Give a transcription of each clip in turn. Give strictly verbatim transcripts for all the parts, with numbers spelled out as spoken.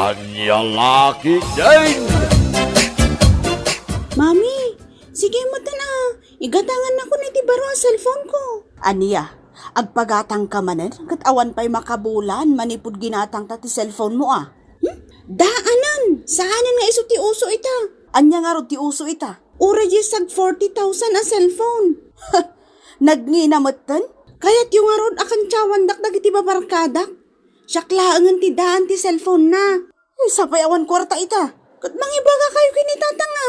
Ania la ketdin? Mami, sige metten a. Igatangannakon iti baro a cellphone ko. Ania, agpagatangka manen ket awan pay makabulan manipud ginatangta ti cellphone mo a? Hmm? Daanan! Saanen nga isu ti uso ita. Ania ngarud ti uso ita? Uray diay sag forty thousand a cellphone. Nagngina metten? Kayatyo ngarud a kantiawandak dagiti babarkadak? Siak laengen ti daan ti cellphone na. Ay, sapay awan kuarta ita. Ket mangibagakayo ken ni tatang a.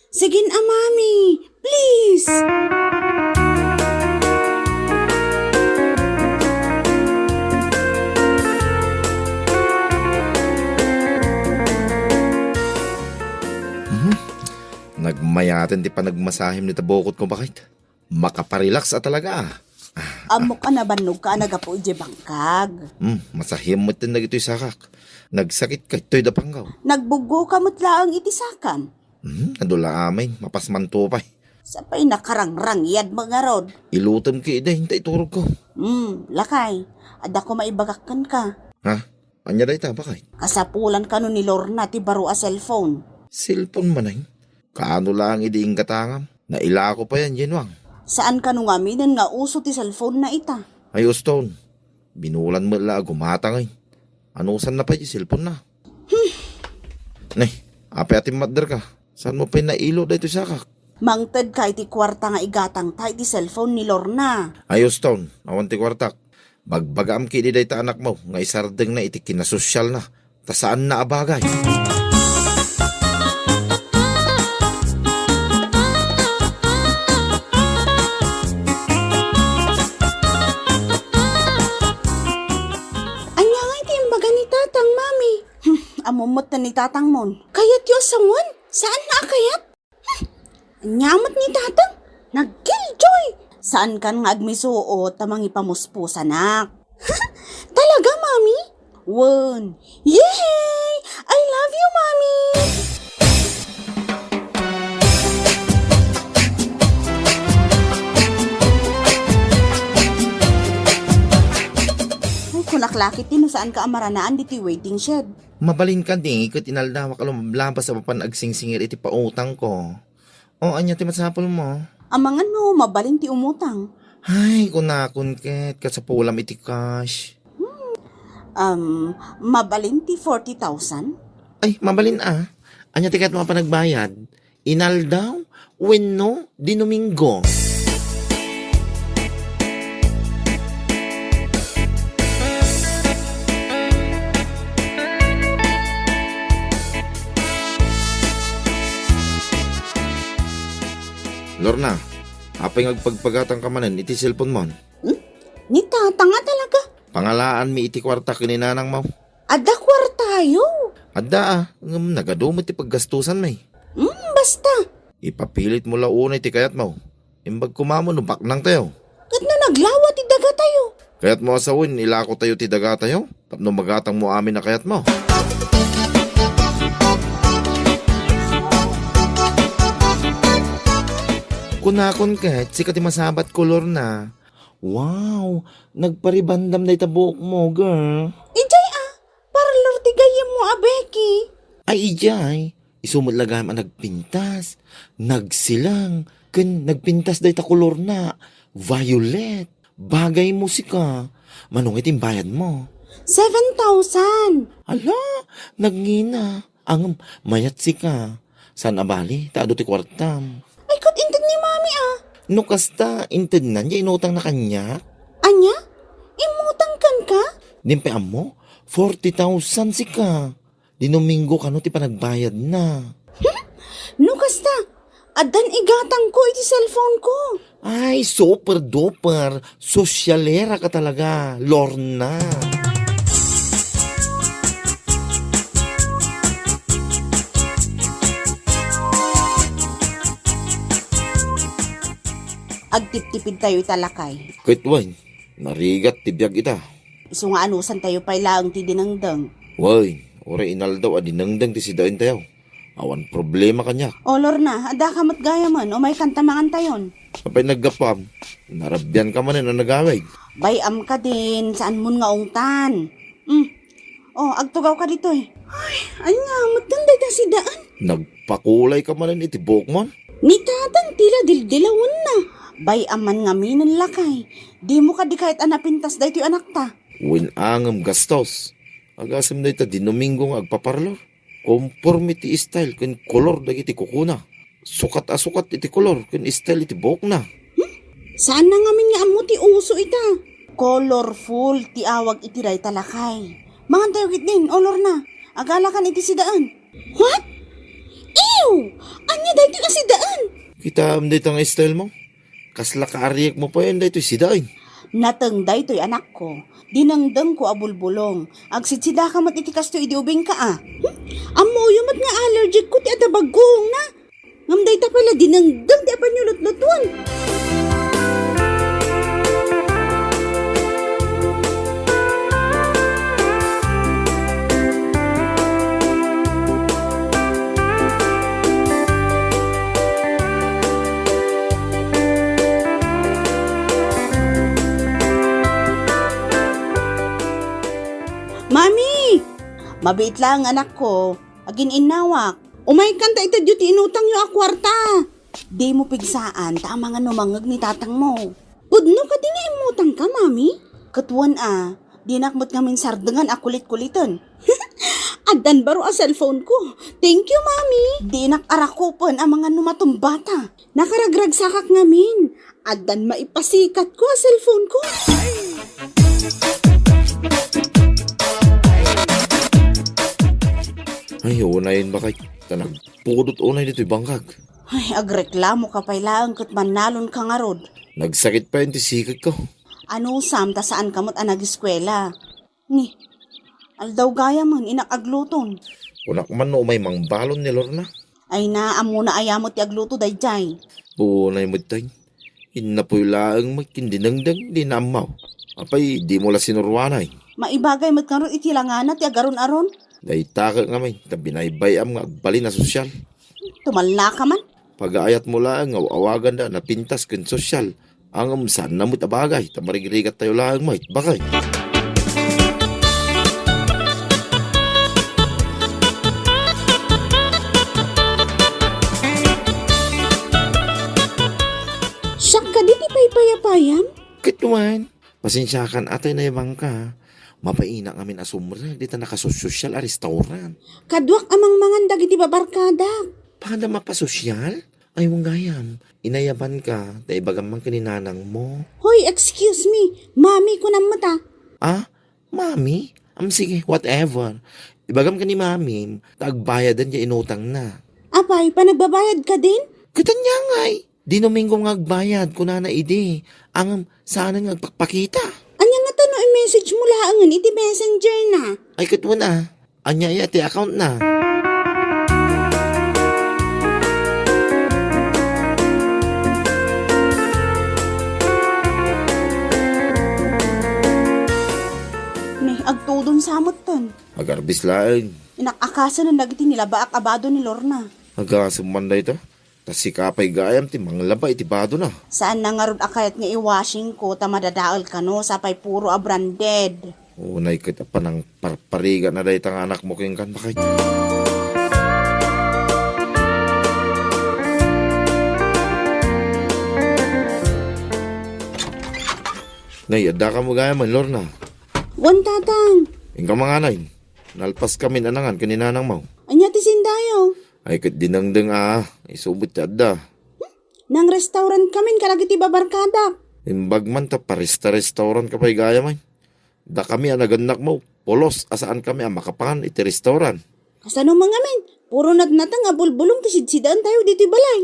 Sige a, mami. Please. Mhm. Nagmayaten ti panagmasahim ni tabukot ko, bakit? Makaparelax a talaga, ah. Ammok a nabannogka a naggapu idiay bangkag. Hmm, masahim met dagitoy sakak. Nagsakitka ditoy dapanggaw. Nagbuggoka met laeng iti sakam. Hmm, adu la amin, mapasmanto pay. Sapay nakarangrang yad mangarod. Ilutem ketdi, ta iturogko. Hmm, lakay, adda ko maibagak kenka. Ha? Ania dayta, bakit? Kasapulan kano ni Lorna ti baro a cellphone. Cellphone manen? Kaano laeng idi inggatangam? Nailako payen, Jenwang. Saan kano ngaminen nga uso ti cellphone na ita? Ay, uston. Binulan met la a gumatangen. Anusanna pay ti cellphone na? Hmm. Ne, apay a timmatderka? Saan mo pay nailo daytoy sakak? Mangtedka iti kuarta nga igatangta iti cellphone ni Lorna. Ay, uston. Awan ti kuartak. Bagbagaam ketdi dayta anakmo nga isardengna iti kinasosyalna, ta saanna a bagay. Ania ngay ti imbaga ni tatang, mami? Hmm, ammom met ni tatangmon. Kayatyo a sawen? Saanna a kayat? Ania met ni tatang? Nagkilljoy! Saankan nga agmisuot ta mangipamuspusanak. Talaga, mami? Wen. Yay! I love you, mami! Ay, kunak la ketdi no saanka a maranaan ditoy waiting shed. Mabalinka di ket inaldawak a lumablabas a mapan agsingsingir iti pautangko. O, ania ti masapulmo? Amangan no mabalin ti umutang. Ay, kunakon ket, kasapulam iti cash. Hmm. Um, mabalin ti forty thousand? Ay, mabalin a. Ania ti kayatmo a panagbayad? Inaldaw wenno Dinomingo? Lorna, apay nga agpagpagatangka manen iti cellphone-mon? Hmm? Ni tatang a talaga? Pangalaanmi iti kuarta ken ni nanangmo. Adda kuartayo? Adda a, ngem nagadu met ti paggastusanmi. Hmm, basta. Ipapilitmo la unay ti kayatmo. Imbag koma no baknangtayo. Ket no naglawa ti dagatayo? Kayatmo a sawen, ilakotayo ti dagatayo tapno magatangmo amin a kayatmo? Kunakon ket, sika ti masabatko, Lorna. Wow, nagparibandam dayta buokmo, girl. Idiay a, parlor ti gayyemmo a Becky. Ay, idiay. Isu met la gayam a nagpintas, nagsilang, ken nagpintas dayta kolorna, violet. Bagaymo sika. Mano ngay ti imbayadmo? Seven thousand. Ala, nagngina. Ngem, mayat sika. Saan a bali, ta adu ti kuartam. Ay, ket inted ni Mami a. No kasta, intedna, diay inutangna kaniak. Ania? Immutang kenka? Dinak pay ammo, forty thousand sika. Dinomingo kano ti panagbayadna. Hmm? No kasta, addan igatangko iti cellphone ko. Ay, super duper. Sosyalera ka talaga, Lorna. Agtiptipidtayo ita, lakay. Ket wen, narigat ti biag ita. Isu nga anusantayo pay laeng ti dinengdeng. Wen, uray inaldaw a dinengdeng ti sidaentayo. Awan problema kaniak. O, Lorna, addaka met gayamen, umaykanta mangantayon. Apay naggapuam? Narabianka manen a nagawid. Bay-am kadin, saanmon nga ungtan. Hmm. O, agtugawka ditoy. Ay, Ania, metten dayta sidaan? Nagpakulayka manen iti buokmon? Ni tatang ti la dildilawenna. Bay-am man ngaminen, lakay. Dimo kadi kayat a napintas daytoy anakta? Wen a ngem gastos. Agasem dayta Dinomingo nga agpaparlor. Komporme ti style ken kolor dagiti kukuna. Sukat a sukat iti kolor ken style iti buokna. Hmm? Saanna ngamin nga ammo ti uso ita. Colorful ti awag iti dayta, lakay. Mangantayo ketdin, o Lorna. Agalakan iti sidaan. What? Ew! Ania daytoy a sidaan? Kitaem dayta nga style mo? Kasla kaariekmo payen daytoy sidaan. Nateng daytoy, anakko. Dinengdengko a bulbulong. Agsidsidaka met iti kastoy idi ubingka a. Hmm? Ammoyo met nga allergic ko ti adda bagguongna. Ngem dayta pay la dinengdeng ti apanyo lutlutuan. Mami! Mabiit laeng, anakko. Agin-innawak. Umaykan ta itedyo ti inutangyo a kuarta. Dimo pigsaan ta amangan no mangngeg ni tatangmo. Pudno kadi nga immutangka, Mami? Ket wen a, dinak met ngamin sardengan a kulit-kuliten. Addan baro a cellphone ko. Thank you, Mami. Dinak arakupen amangan no matumbata. Nakaragragsakak ngamin. Addan maipasikatko a cellphone ko. Ay, unayen, bakay. Ta nagpudot unay ditoy bangkag. Ay, agreklamoka pay laeng ket mannalonka ngarud. Nagsakit pay ti siketko. Anusam ta saanka met a nageskuela. Ni, aldaw gayamen, inak agluton. Kunak man no umay mangbalon ni Lorna. Ay na, ammona aya met ti agluto daydiay. Unay met tay. Innapoy laeng met ken dinengdeng, di naammaw. Apay, dimo la sinuruanay. Maibagay met ngarud iti langana ti agaron-aron. Dayta ket ngamin, ta binaybay-am nga agbalin a sosyal. Tumallaka man. Pagaayatmo laeng nga aw-awaganda a napintas ken sosyal. Ngem saanna met a bagay, ta marigrigattayo laeng met, bakay. Siak kadi ti paypayapayam? Ket wen, pasensiakan a tay naibangka. Mapainak ngamin a sumrek dita nakasosyal a restaurant. Kaduak a mangmangan dagiti babarkadak. Pada mapasosyal? Ay, wen gayam, inayabanka, ta ibagam man ken ni nanangmo. Hoy, excuse me. Mami, kunam met a. Ah? Mami? Am, sige, whatever. Ibagam ken ni Mamim, ta agbayaden ti inutangna. Apay, panagbabayad ka din? Ket ania ngay? Dinomingo nga agbayad, kunana idi. Ngem, saan nga agpakpakita? Ania ngata no i-message mo laengen iti messenger na? Ay, ket wen a. Ania aya ti account na? Ni, agtudon sa metten. Agarbis laeng. Inak-akasen dagiti nilabaak a bado ni Lorna. Agasem man dayta. Ta sika pay gayam ti manglaba iti badona. Saan na ngarud a kayat nga i-washing ko ta madadael kano sapay puro a branded. Unay ket a panangparparigat na dayta nga anakmo kenkan, bakay. Nay, adda ka mo gayam, Lorna? Wen, Tatang. Inka mangan. Nalpas kami nanangan ken ni nanang mo. Ania ti sindayo? Ay, ket dinengdeng a, isu met ti adda. Nang-restaurant kamin kadagiti babarkadak. Imbag man ta paresta-restaurant ka pay gayam ay. Dakami a nagannak mo, pulos a saan kami a makapan iti restaurant. Kasano man ngamin? Puro natnateng a bulbulong ti sidsidaentayo ditoy balay.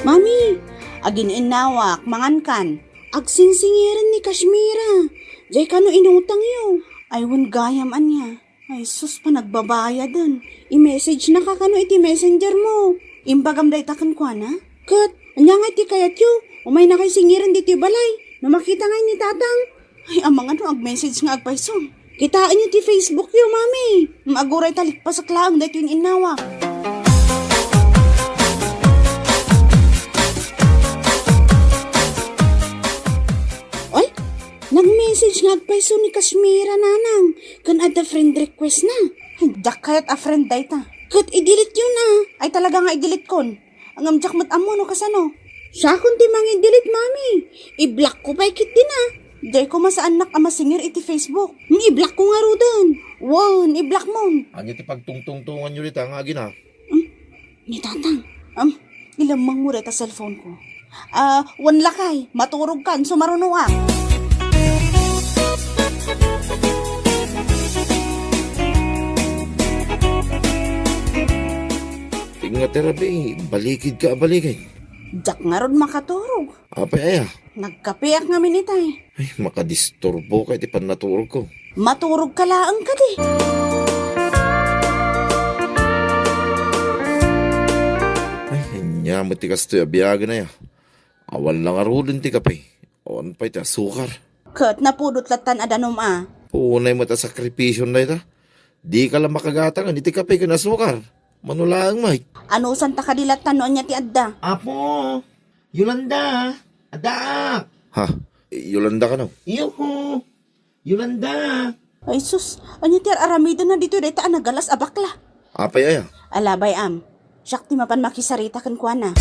Mami, agin-innawak, mangankan. Agsingsingiren ni Kashmira. Jay kano inutangyo? Ay, wen gayam ania. Ay, sus, panagbabayaden. I-message na ka kano iti messenger mo. Imbagam dayta kenkuana. Ket, ania nga iti kayatyo? Umay na kay singiren ditoy balay. No makita nga ni Tatang. Ay, amangan no ag-message nga agpayso. Kitaenyo ti Facebook yo, Mami. Maaguray ta likpasak laeng daytoy innawak. Tis nga agpayso ni Kashmira, nanang, ken adda friend request na. Ay, diak kayat a friend dayta. Ket i-delete yo na. Ay, talaga nga i-delete kon. Ngem diak met ammo no kasano. Siakon ti mangi-delete, mami. I-block ko pay ketdi na. Diay koma saannak a masinger iti Facebook. Nga i-block ko ngaruden. Wen, i-block mon. Ania ti pagtungtungtongan yo dita nga agina? Hmm? Ni Tatang. Um, ilemmeng mo dayta cellphone ko. Ah, wen lakay, maturog kan, sumarunoak. Ingat ti rabii, balikid ka a balikid. Diak ngarud makaturog. Apay aya? Nagkapeak ngamin itay. Ay, makadisturbo ka iti pannaturog ko. Maturog ka laeng kadi. Ay, ania met ti kastoy a biagen aya. Awan la ngaruden ti kape. Awan pay ti asukar. Ket napudot lattan a danum a. Unay met a sakripisyon dayta. Di ka la makagatangen iti kape ken asukar. Mano laeng, Mike? Anusanta kadi lattan no ania ti adda? Apo! Yolanda! Addaak! Ha? Yolanda kano? Yuhu! Yolanda! Ay sus, ania ti ar-aramidenna ditoy dayta a nagalas a bakla? Apay aya? Alabay am. Siak ti mapan makisarita kenkuana.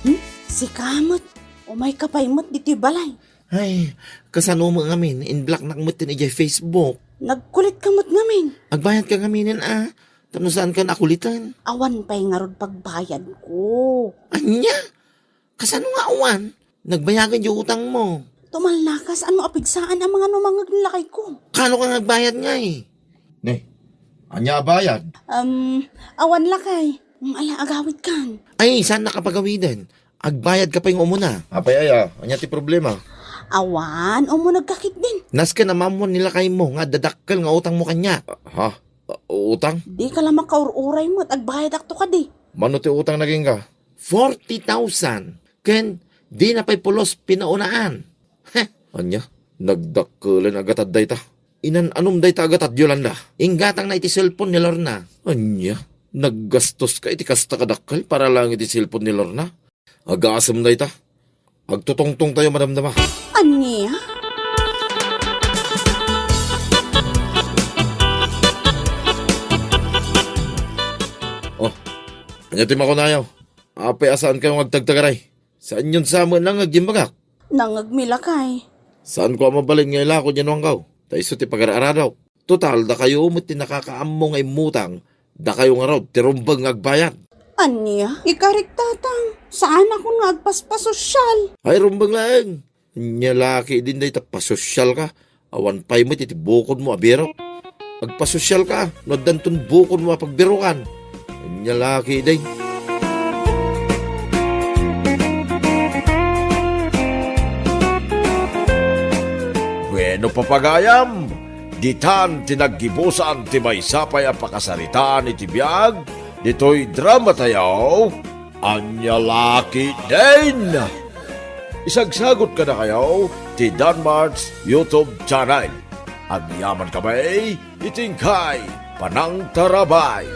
Hmm? Sika met. Umay ka pay met ditoy balay. Ay, kasano met ngamin, in-blocknak met ken idiay Facebook. Nagkulit ka met ngamin. Agbayad ka ngaminen a, tapno saan ka nakulitan. Awan pay ngarud pagbayad ko. Ania? Kasano nga awan? Nagbayagan di utang mo. Tumalnakas, ano apigsaan a mga numangag ni lakay ko? Kano ka nagbayad ngay? Ne, ania a bayad? Um, awan lakay. Um, ala, agawid kan. Ay, saan nakapagawidan? Agbayad ka pay nga umuna. Apay aya, ania ti problema? Awan, umuneg ka ketdin. Nasken a maammuan ni lakay mo nga adda dakkel nga utang mo kaniak. Ha? Utang? Di ka la makaur-uray met, agbayadakto kadi. Mano ti utang nagingga? Forty thousand. Ken di na pay pulos pinaunaan. Heh, ania? Nagdakkelen a gatad dayta. Inan-anom dayta a gatad, Yolanda. Inggatangna iti cellphone ni Lorna. Ania? Naggastos ka iti kasta kadakkel para laeng iti cellphone ni Lorna? Agasem dayta. Agtutungtong tayo, madamdama. Ania? Oh, ania ti makunayo? Apay a saan kayo nga agtagtagaray? Saanyon sa met nangngeg ti imbagak? Nangngegmi lakay. Saanko a mabalin nga ilako diay nuangkaw? Ta isu ti pagar-aradok. Total, dakayo met ti nakakaammo nga immutang, dakayo ngarud ti rumbeng nga agbayad. Ania? Ikarik, Tatang. Saanakon nga agpaspasosyal. Ay, rumbeng laeng. Ania la ketdin dayta pasosyal ka? Awan pay met iti bukodmo a birok. Agpasosyal ka no addanton bukodmo a pagbirokan. Ania la ketdin. Bueno, papagayam, ditan ti naggibusan ti maysa pay a pakasaritaan iti biag ditoy drama tayo. Ania la ketdin! Isagsagot kadakayo ti Danmart's YouTube channel. Agyaman kami iti inkay panangtarabay.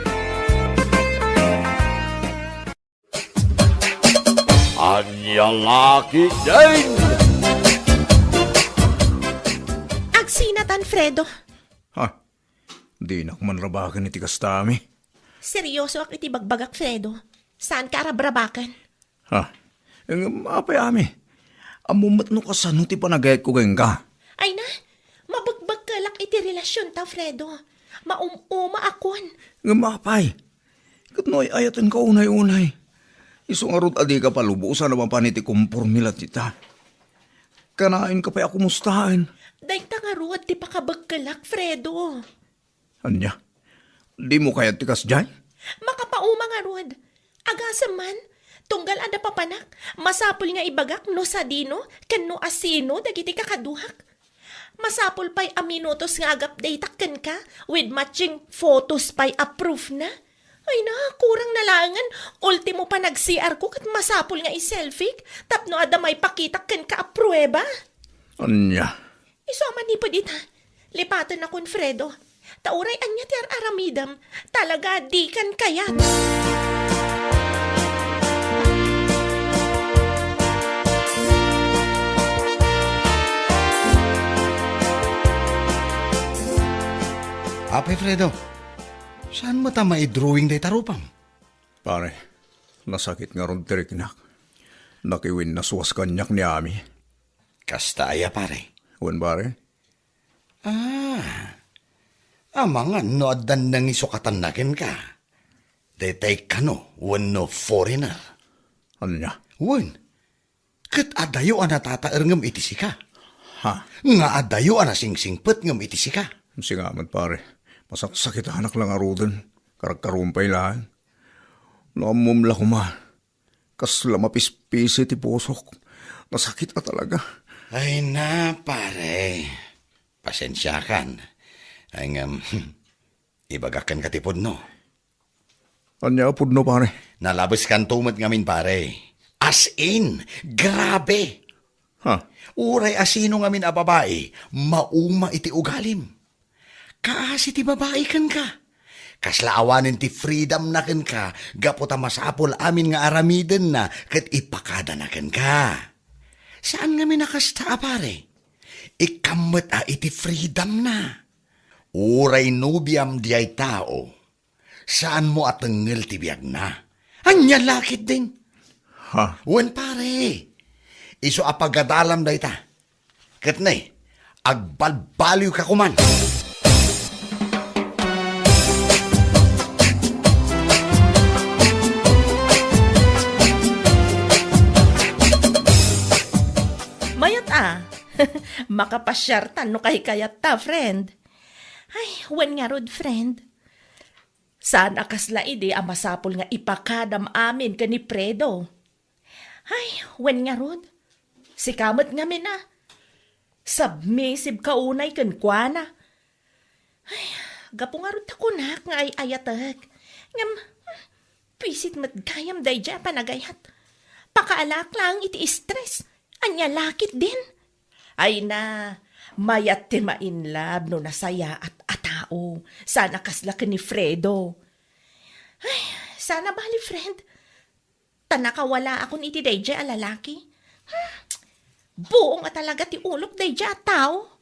Ania la ketdin! Agsinatan, Fredo. Ha? Dinak man rabaken iti kasta, Ami. Seryosoak iti bagbagak, Fredo. Saanka a rabrabaken. Ha? Ngem apay, Ami? Ammom met no kasano ti panagayatko kenka. Ay na, mabegbekkelak iti relasionta, Fredo. Maum-umaakon. Ngem apay? Ket no ay-ayatenka unay-unay, isu ngarud a dika palubosan a mapan iti komporme la dita. Kanaenka pay a kumustaen. Dayta ngarud ti pakabekkelak, Fredo. Ania? Dimo kayat ti kasdiay? Makapauma ngarud. Agasem man, tunggal adda papanak, masapul nga ibagak no sadino ken no asino dagiti kakaduak. Masapul pay a minutos nga agupdate-ak kenka with matching photos pay a proof na. Ay na, kurang na laengen, ultimo panag-C R ko ket masapul nga i-selfie tapno adda maipakitak kenka a prueba. Ania? Isu a manipud ita, lipatennakon, Fredo. Ta uray ania ti ar-aramidem, talaga dikan kayat. Apay Fredo, saan met a maidrawing dayta rupam? Pare, nasakit ngarud ti riknak. Nakiwinnaswas kaniak ni Ami. Kasta aya, pare? Wen, pare. Ah. Amangan no addan nangisukatanna kenka. Daytay kano wenno foreigner. Ania? Wen. Ket adayo a natataer ngem iti sika. Ha? Nga adayo a nasingsingpet ngem iti sika. Sika met, pare. Masaksakitanak la ngaruden. Karkarumpay laeng. No ammom la koma. Kasla mapispisi ti pusok. Nasakit a talaga. Ay na, pare. Pasensiakan. Ay ngem, ibagak kenka ti pudno. Ania a pudno, pare? Nalabeskanto met ngamin, pare. As in, grabe. Ha? Uray a sino ngamin a babai, mauma iti ugalim. Kaasi ti babai kenka. Kasla awanen ti freedom na kenka gapu ta masapul amin nga aramidenna ket ipakadana kenka. Saan ngamin a kasta a pare. Ikkan met a iti freedom na. Uray nobiam diay tao, saanmo a tengngel ti biagna. Ania la ketdin? Ha? Wen pare, isu a pagadalam dayta. Ket ne, agbalbaliwka koman. Mayat a. Makapasiartan no kaykayatta, friend. Ay, wen ngarud, friend. Saan a kasla idi a masapul nga ipakadam amin ken ni Fredo. Ay, wen ngarud. Sika met ngamin a. Submissive ka unay kenkuana. Ay, gapu ngarud ta kunak nga ay-ayatek. Ngem, hmm, pisit met gayam daydiay a panagayat. Pakaalaak laeng iti stress. Ania la ketdin? Ay na, mayat ti ma-in love no nasayaat a tao. Saan a kasla ken ni Fredo. Ay, saan a bali, friend. Ta nakawalaakon iti daydiay a lalaki. Hmm, buong a talaga ti ulok daydiay a tao.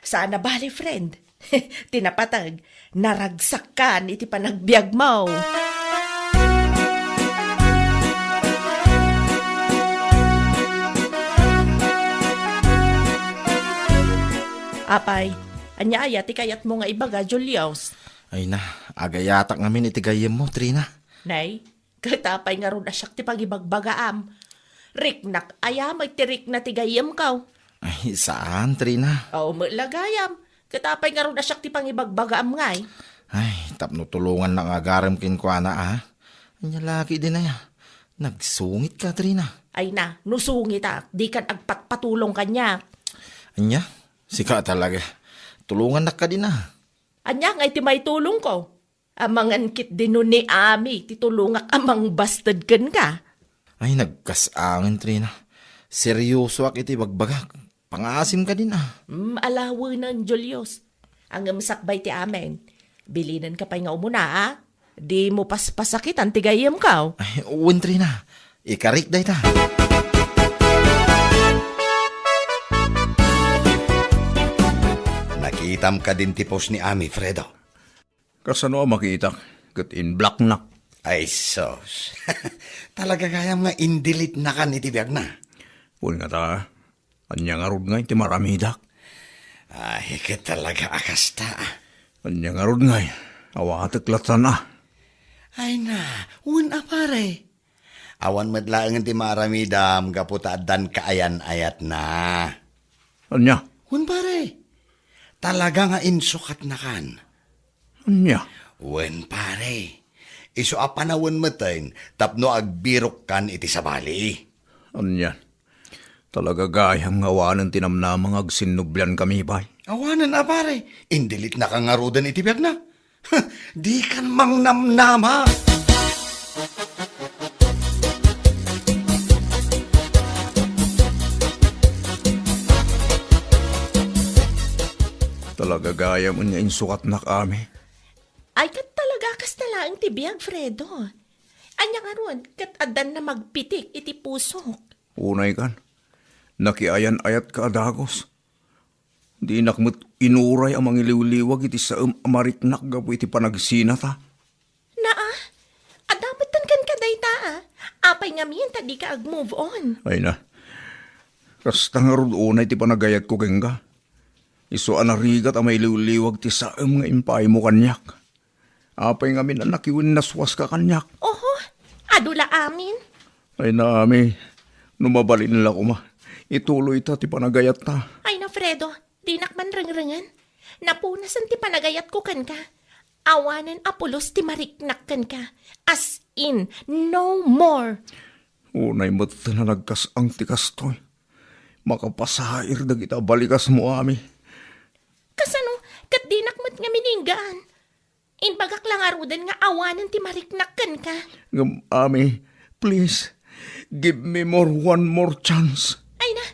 Saan a bali, friend. Ti napateg, naragsakkan iti panagbiagmo. Apay, ania aya ti kayatmo nga ibaga, Julius? Ay na, agayatak ngamin iti gayyemmo, Trina. Nay, ket apay ngarud a siak ti pangibagbagaam? Riknak aya met ti rikna ti gayyemko? Ay, saan, Trina. Aw, met la gayam. Ket apay ngarud a siak ti pangibagbagaam ngay? Ay, tapno tulongannak nga agarem kenkuana, a? Ania la ketdin aya? Nagsungitka, Trina. Ay na, no sungitak, dikan agpatpatulong kaniak. Ania? Sika talaga. Tulongannak kadin, a? Ania ngay ti maitulongko? Amangan ketdin no ni Ami ti tulongak a mangbasted kenka. Ay, nagkas-angin, Trina. Seryosoak iti bagbagak. Pangasim kadin, a. Mm, alawenen, Julius. Ngem sakbay ti amin, bilinenka pay nga umuna, a? Dimo paspasakitan ti gayyemko. Ay, wen, Trina. Ikarik dayta. Nakitam kadin ti post ni Ami, Fredo? Kasano a makitak ket in-blocknak? Ay, sus. Talaga gayam nga in-delete-nakan iti biagna. Wen ngata, ania ngarud ngay ti maaramidak? Ay, ket talaga a kasta, a. Ania ngarud ngay? Awatek lattan, a. Ay na, wen a, pare. Awan met laengen ti maaramidam gapu ta addan kaayan-ayatna. Ania? Wen, pare. Talaga nga insukatnakan. Ania? Wen, pare. Isu a panawen metten tapno agbirokkan iti sabali. Ania? Talaga gayam nga awanen ti namnama nga agsinnubliankami pay. Awanen a, pare. In-delete-naka ngaruden iti biagna. Dikan mangnamnama. Talaga gayam nga insukatnak, Ami. Ay, ket talaga kasta laeng ti biag, Fredo. Ania ngarud, ket addan na magpitik iti pusok? Unay kan, nakiayan-ayatka a dagus. Dinak met inuray a mangiliwliwag iti saem a mariknak gapu iti panagsinata. Naa, adda metten kenka dayta, a. Apay ngamin ta dika ag-move on? Ay na, kasta ngarud unay ti panagayatko kenka. Isu a narigat a mailiwliwag ti saem nga impaaymo kaniak. Apay ngamin a nakiwennaswaska kaniak? Oho, adu la amin. Ay na, Ami, no mabalin la koma, ituloyta ti panagayatta. Ay na, Fredo, dinak man rengrengen. Napunasen ti panagayatko kenka. Awanen a pulos ti mariknak kenka. As in, no more. Unay met a nagkas-ang ti kastoy. Makapasair dagita a balikasmo, Ami. Kasano? Ket dinak met ngamin inggaan. Imbagak la ngaruden nga awanen ti mariknak kenka. Ngem, Ami, please, give me more, one more chance. Ay na,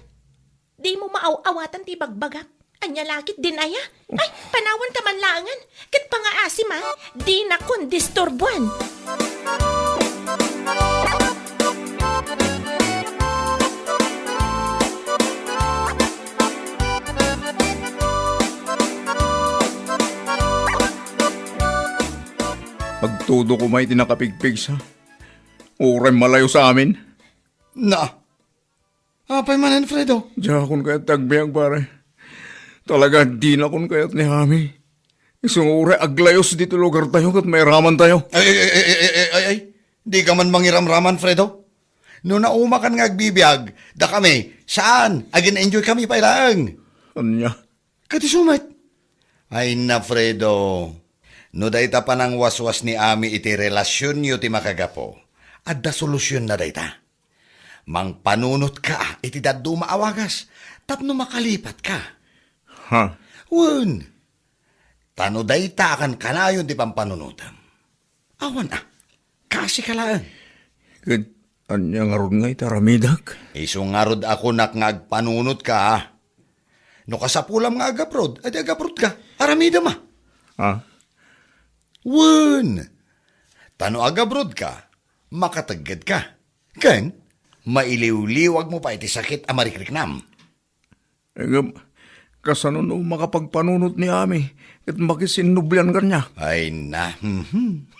dimo maaw-awatan ti ibagbagak. Ania la ketdin aya? Ay, panawanta man laengen. Ket pangaasima, dinakon disturbuan. Agtudo koma iti nakapigpigsa. Uray malayo sa amin. Na, apay manen, Fredo? Diakon kayat ti agbiag, pare. Talaga, dinakon kayat ni Ami. Isu nga uray aglayos ditoy lugartayo ket mairamantayo. Ay, ay, ay, ay, ay, ay, ay. Di ka man mangiramraman, Fredo. No naumakan nga agbibiag, dakami, saan? Agin-enjoy kami pay laeng. Ania? Ket isu met. Ay na, Fredo. No dayta panangwaswas ni Ami iti relasionyo ti makagapu, adda solusionna dayta. Mangpanunotka iti dadduma a wagas tapno makalipatka. Ha? Wen, ta no dayta a kankanayon ti pampanunotem, awan a, kasika laeng. Ket ania ngarud nga iti aramidek? Isu ngarud a kunak nga agpanunotka, a. No kasapulam nga agabrod, adi agabrodka. Aramidem a. Ah? Wen, ta no agabrodka, makateggedka. Ken, mailiwliwagmo pay ti sakit a marikriknam. Ngem, kasano no makapagpanunot ni Ami ket makisinnublian kaniak? Ay na, mhm.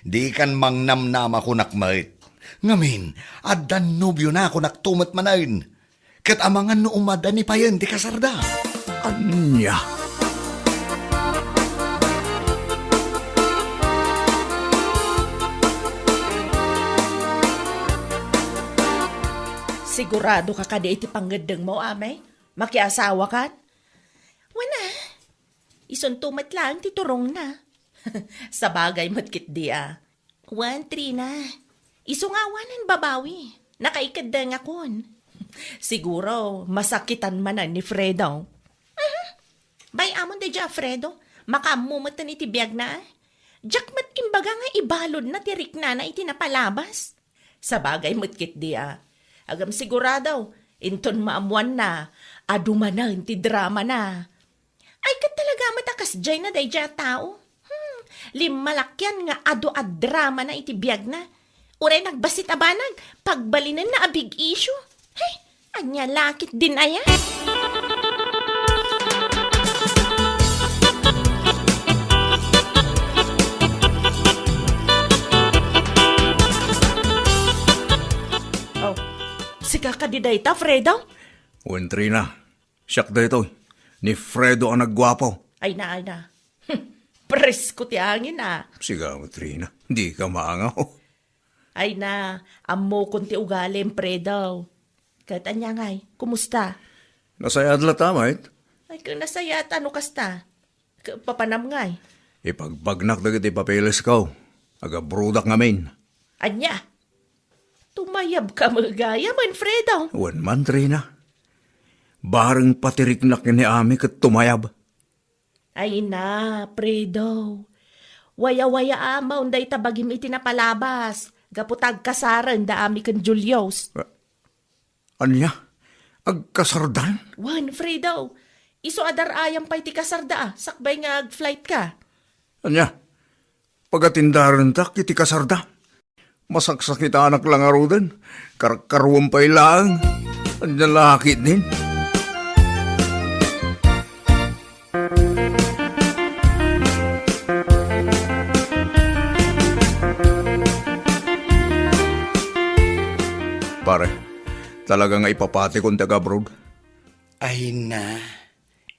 Dikan mangnamnama kunak met. Ngamin, addan nobiona kunak to met manen. Ket amangan no umada ni payen ti kasarda. Ania? Sigurado ka kadi iti pangngeddengmo, Amay? Makiasawakan? Wen a, isunto met laeng ti turongna. Sabagay met ketdi a. Wen, Trina, isu nga awanen babawi, nakaikeddengakon. Siguro, masakitan manen ni Fredo. Mhm. Bay-amon daydiay a Fredo, makaammo metten iti biagna, a. Diak met imbaga nga ibaludna ti riknana iti napalabas. Sabagay met ketdi a. Agam sigurado, inton maammoanna, adu manen ti dramana. Ay, ket talaga met a kasdiayna daydiay a tao. Hmm, limmalakian nga adu a dramana iti biagna. Uray nagbassit a banag, pagbalinenna a big issue. Hey, ania la ketdin aya? Oh, sika kadi dayta, Fredo? Wen, Trina. Siak daytoy, ni Fredo a nagguapo. Ay na, ay na. Presko ti angin, a. Sika, Trina, dika maangaw. Ay na, ammokon ti ugalim, Fredo. Ket ania ngay, kumusta? Nasayaat latta, met? Ay, ket nasayaat, a no kasta. Ket papanam ngay? Ipagbagnak dagiti papelesko. Agabrodak ngamin. Ania? Tumayabka met gayam, Fredo? Wen man, Trina. Bareng patiriknak ni Ami ket tumayab. Ay na, Fredo. Waya-wayaam dayta bagim iti napalabas, gapu ta agkasaren da Ami ken Julius. A-, ania? Agkasardan? Wen, Fredo. Isu a dar-ayam pay ti kasarda a, sakbay nga ag-flight ka. Ania? Pagatindarentak iti kasarda? Masaksakitanak la ngaruden. Karkaruam pay laeng. Ania la ketdin? Pare, talaga nga ipapatikon ti ag-abroad? Ay na,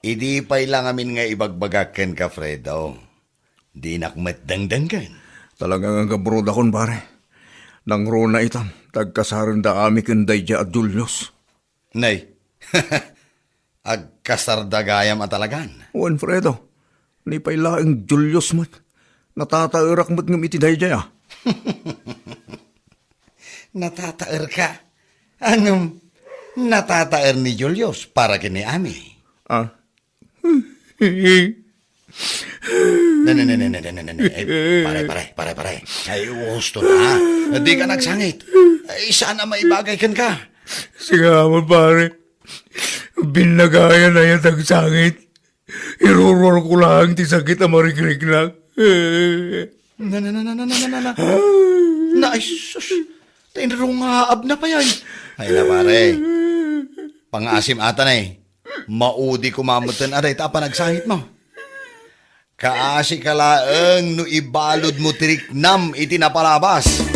idi pay la ngamin nga ibagbagak kenka, Fredo. Dinak met dengdenggen. Talaga nga ag-abroadakon, pare. Nangruna itan, ta agkasarenda Ami ken daydiay a Julius. Nay, agkasarda gayam a talagan. Wen, Fredo, ni pay laeng Julius met. Natataerak met ngem iti daydiay a. Natataerka? Ngem, natataer ni Julius para ken ni Ami. Ah? Ne, ne, ne, ne, ne, ne, ne, ne. Ay, pare, pare, pare, pare. Ay, husto na, ha? Dika agsangit. Ay, saan a maibagay kenka. Sika man, pare. Binnagayan aya ti agsangit. Iruruarko laeng ti sakit a marikriknak. Na, na, na, na, na, na, na, na. Na, ay, sus. Ta inrungaabna pay, ay. Ay na, pare. Pangaasim ata, nay. Maudi koma metten a dayta a panagsangitmo. Kaasika laeng no ibaludmo ti riknam iti napalabas.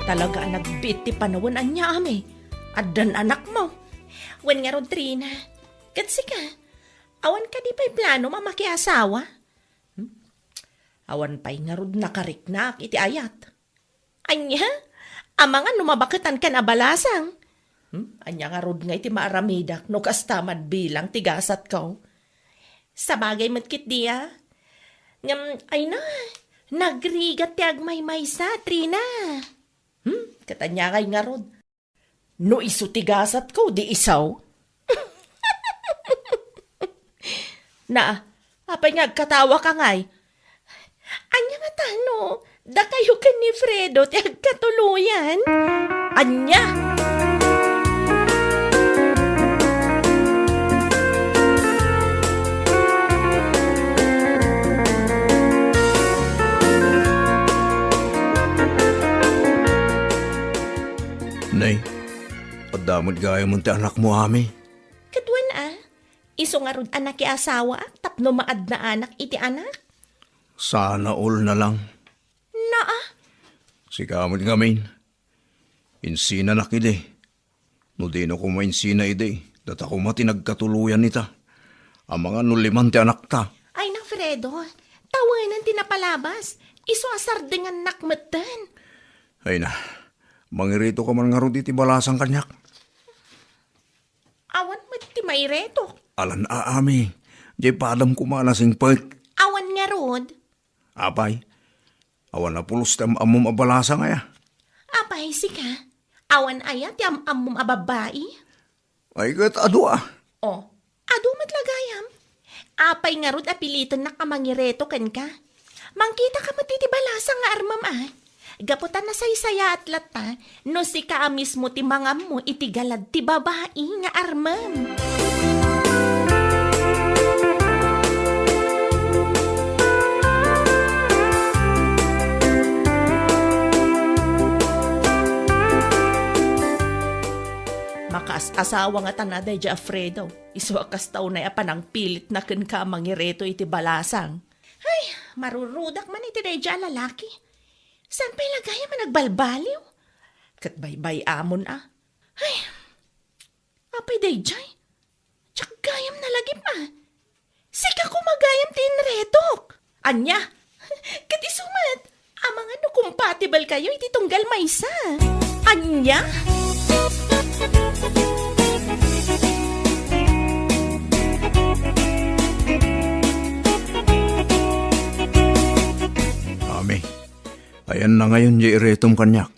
Talaga a nagbiit ti panawen, ania, Ami? Addan anakmo. Wen ngarud, Trina, ket sika, awan kadi pay planom a makiasawa? Hmm? Awan pay ngarud nakariknaak iti ayat. Ania? Amangan no mabaketankan a balasang? Hmm? Ania ngarud ngay ti maaramidak no kasta man bilang ti gasatko? Sabagay met ketdi a. Ngem, ay na, nagrigat ti agmaymaysa, Trina. Hmm? Ket ania ngay ngarud? No isu ti gasatko, di isu. Na, apay nga agkatawaka ngay? Ania ngata no dakayo ken ni Fredo ti agkatuloyan? Ania? Nay, adda met gayam ti anakmo, Ami. Ket wen a, isu ngarud a nakiasawaak tapno maadnaanak iti anak? Sana all na lang. Naa? Sika met ngamin. Insinanak idi. No dino koma insina idi, data koma ti nagkatuloyan ita. Amangan no liman ti anakta. Ay na, Fredo, tawenen ti napalabas. Isu a sardengannak metten. Ay na, mangirito ka man ngarud iti balasang kaniak. Awan met ti mairetok. Alan a, Ami. Diay padam koma a nasingpet. Awan ngarud. Apay, awan a pulos ti am-ammom a balasang aya? Apay, sika? Awan aya ti am-ammom a babbai? Ay, ket adu a. O, adu met la gayam. Apay ngarud a pilitennak a mangireto kenka? Mangkitaka met iti balasang nga armem a. Gapu ta nasaysayaat latta no sika a mismo ti mangammo iti galad ti babai nga armem. Makaas-asawa ngata daydiay a Fredo. Isu a kasta unay a panangpilitna kenka a mangireto iti balasang. Ay, marurudak man iti daydiay a lalaki. Saan pay la gayam a nagbalbaliw? Ket baybay-amon a. Ay, apay daydiay? Diak gayam nalagip a. Sika koma gayam ti inretok. Ania? Ket isu met, amangan no compatible kayo iti tunggal maysa. Ania? Ami, ayanna ngayon diay iretom kaniak?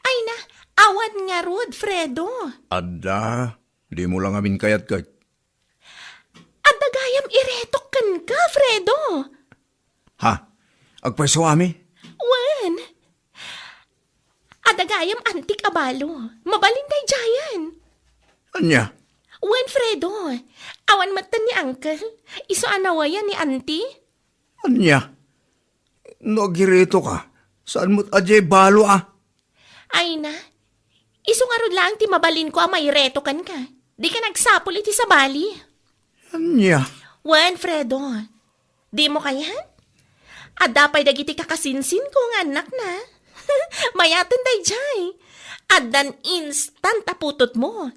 Ay na, awan ngarud, Fredo. Adda, dimo la ngamin kayat ket. Adda gayam iretok kenka, Fredo. Ha? Agpayso, Ami? Wen. Adda gayam antik a balo. Mabalin daydiayen. Ania? Wen, Fredo. Awan metten ni Uncle. Isu a nawayan ni Auntie. Ania? No agiretoka, saan met a diay balo a? Ay na, isu ngarud laeng ti mabalinko a maireto kenka. Dika nagsapul iti sabali. Ania? Wen, Fredo. Dimo kayat? Adda pay dagiti kakasinsinko nga annakna. Mayaten daydiay. Addan instant a putotmo.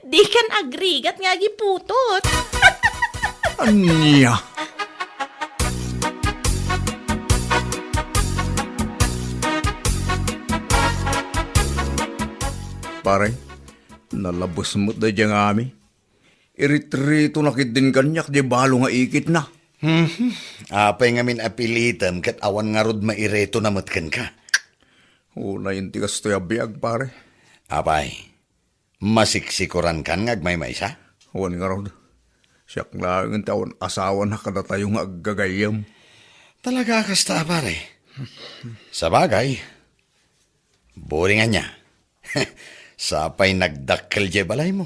Dikan agrigat nga agiputot. Ania? Pare, nalabes met daydiay nga Ami. Iritritona ketdin kaniak diay balo nga ikitna. Hmm, apay ngamin a pilitem ket awan ngarud mairetona met kenka? Unayen ti kastoy a biag, pare. Apay, masiksikurankan nga agmaymaysa? Wen ngarud, siak laengen ti awan asawana kadatayo nga aggagayyem. Talaga a kasta, pare? Sabagay, boring ania. Sapay nagdakkel diay balaymo.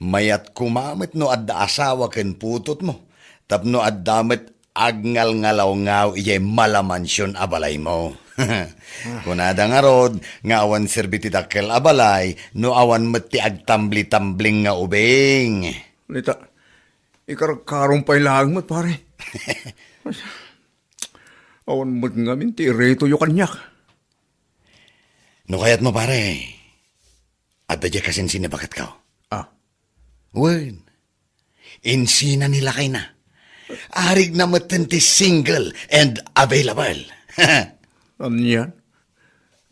Mayat koma met no adda asawa ken putotmo, tapno adda met agngalngalawngaw idiay malamansion a balaymo. Kunada ngarud nga awan serbi ti dakkel a balay no awan met ti agtamblitambling nga ubing. Nita, ikarkarom pay laeng met, pare. Awan met ngamin ti iretoyo kaniak. No kayatmo, pare, adda diay kasinsin ni baketko. Ah. Wen, insina ni lakayna. Arigna metten ti single and available. Anian?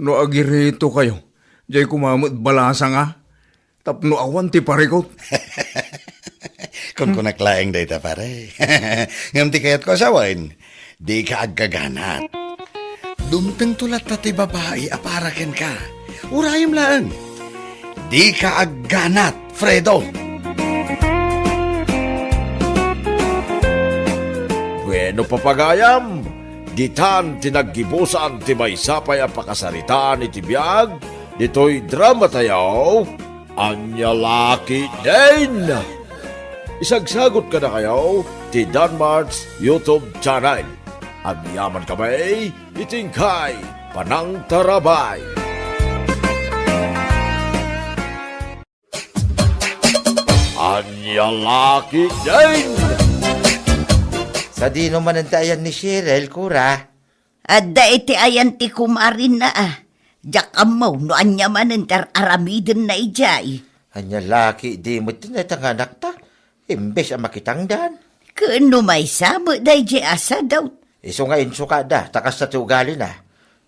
No agiretokayo, diay koma met balasanga, tapno awan ti parikut. Kunkunak laeng dayta, pare. Ngem ti kayatko a sawen, dika aggaganat. Dumtengto latta ti babai a para kenka. Urayem laeng. Dika agganat, Fredo. Bueno, papagayam, ditan ti naggibusan ti maysa pay a pakasaritaan iti biag ditoy dramatayo, Ania La Ketdin. Isagsagut kadakayo ti Danmart's YouTube channel. Agyaman kami iti inkay panangtarabay. Ania La Ketdin. Sadino manen ti ayan ni Cheryl, Kura? Adda iti ayan ti kumarinna a. Diak ammo no ania manen ti ar-aramidenna idiay. Ania La Ketdin met ti naitanganakta, imbes a makitangdan. Ken no maysa met daydiay a sadot. Isu nga insukada ta kasta ti ugalina.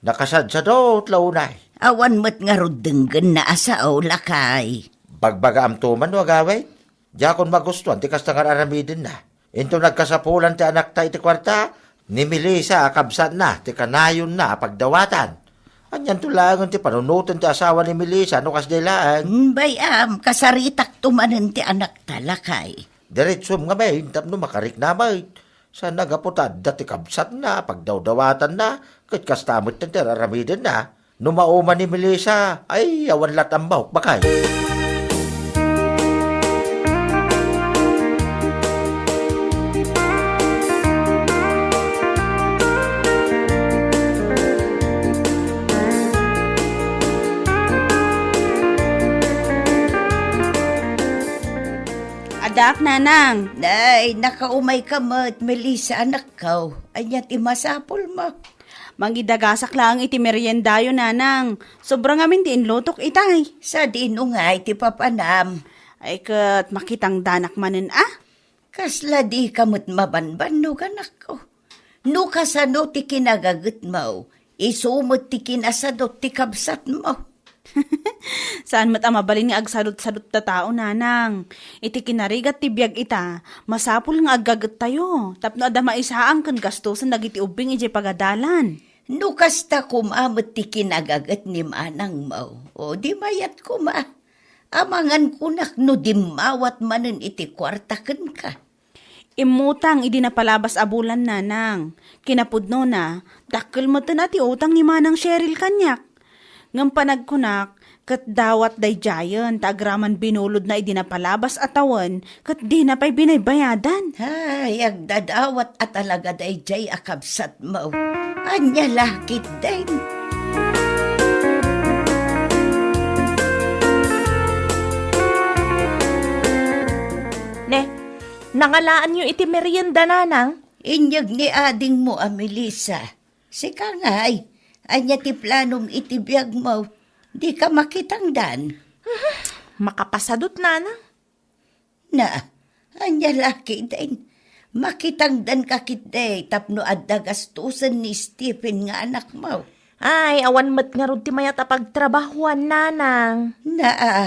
Nakasadsadot la unay. Awan met ngarud denggenna a sao, lakay. Bagbagaamto man no agawid? Diakon magustuan ti kasta nga ar-aramidenna. Inton nagkasapulan ti anakta iti kuarta, ni Melissa a kabsatna ti kanayonna a pagdawatan. Anianto laengen ti panunoten ti asawa ni Melissa no kasdiay laeng? Mm, bay-am, kasaritakto manen ti anakta, lakay. Diretsom ngamin tapno makarikna met. Saan a gapu ta adda ti kabsatna a pagdawdawatanna, ket kasta met ti ar-aramidenna. No mauma ni Melissa, ay, awan lat ammok, bakay. Addaak, nanang. Nay, nakaumay ka met, Melissa, anakko. Ania ti masapulmo? Mangidagasak laeng iti meriendayo, nanang. Sobra ngamin ti inlutok itay. Sadino ngay ti papanam? Ay, ket makitangdanak manen a? Kasla dika met mabanbannog, anakko. No kasano ti kinagagetmo, isu met ti kinasadot ti kabsatmo. Saan met a mabalin nga agsadutsadut ta tao, nanang. Iti kinarigat ti biag ita, masapul nga aggagettayo tapno adda maisaang ken gastosen dagiti ubbing idiay pagadalan. No kasta koma met ti kinagaget ni manangmo, o di mayat koma. Amangan kunak no dimmawat manen iti kuarta kenka. Immutang idi napalabas a bulan, nanang. Kinapudnona, dakkel metten a ti utang ni Manang Cheryl kaniak. Ngem panagkunak, ket dawat daydiayen ta agraman binulodna idi napalabas a tawen ket dina pay binaybayadan. Ay, agdadawat a talaga daydiay a kabsatmo. Ania la ketdin? Ne, nangalaanyo iti merienda, nanang? Inyeg ni adingmo a Melissa. Sika ngay, ania ti planom iti biagmo? Dika makitangdan? Makapasadut, nanang. Na, ania la ketdin? Makitangdanka ketdi tapno adda gastosen ni Stephen nga anakmo. Ay, awan met ngarud ti mayat a pagtrabahoan, nanang. Na,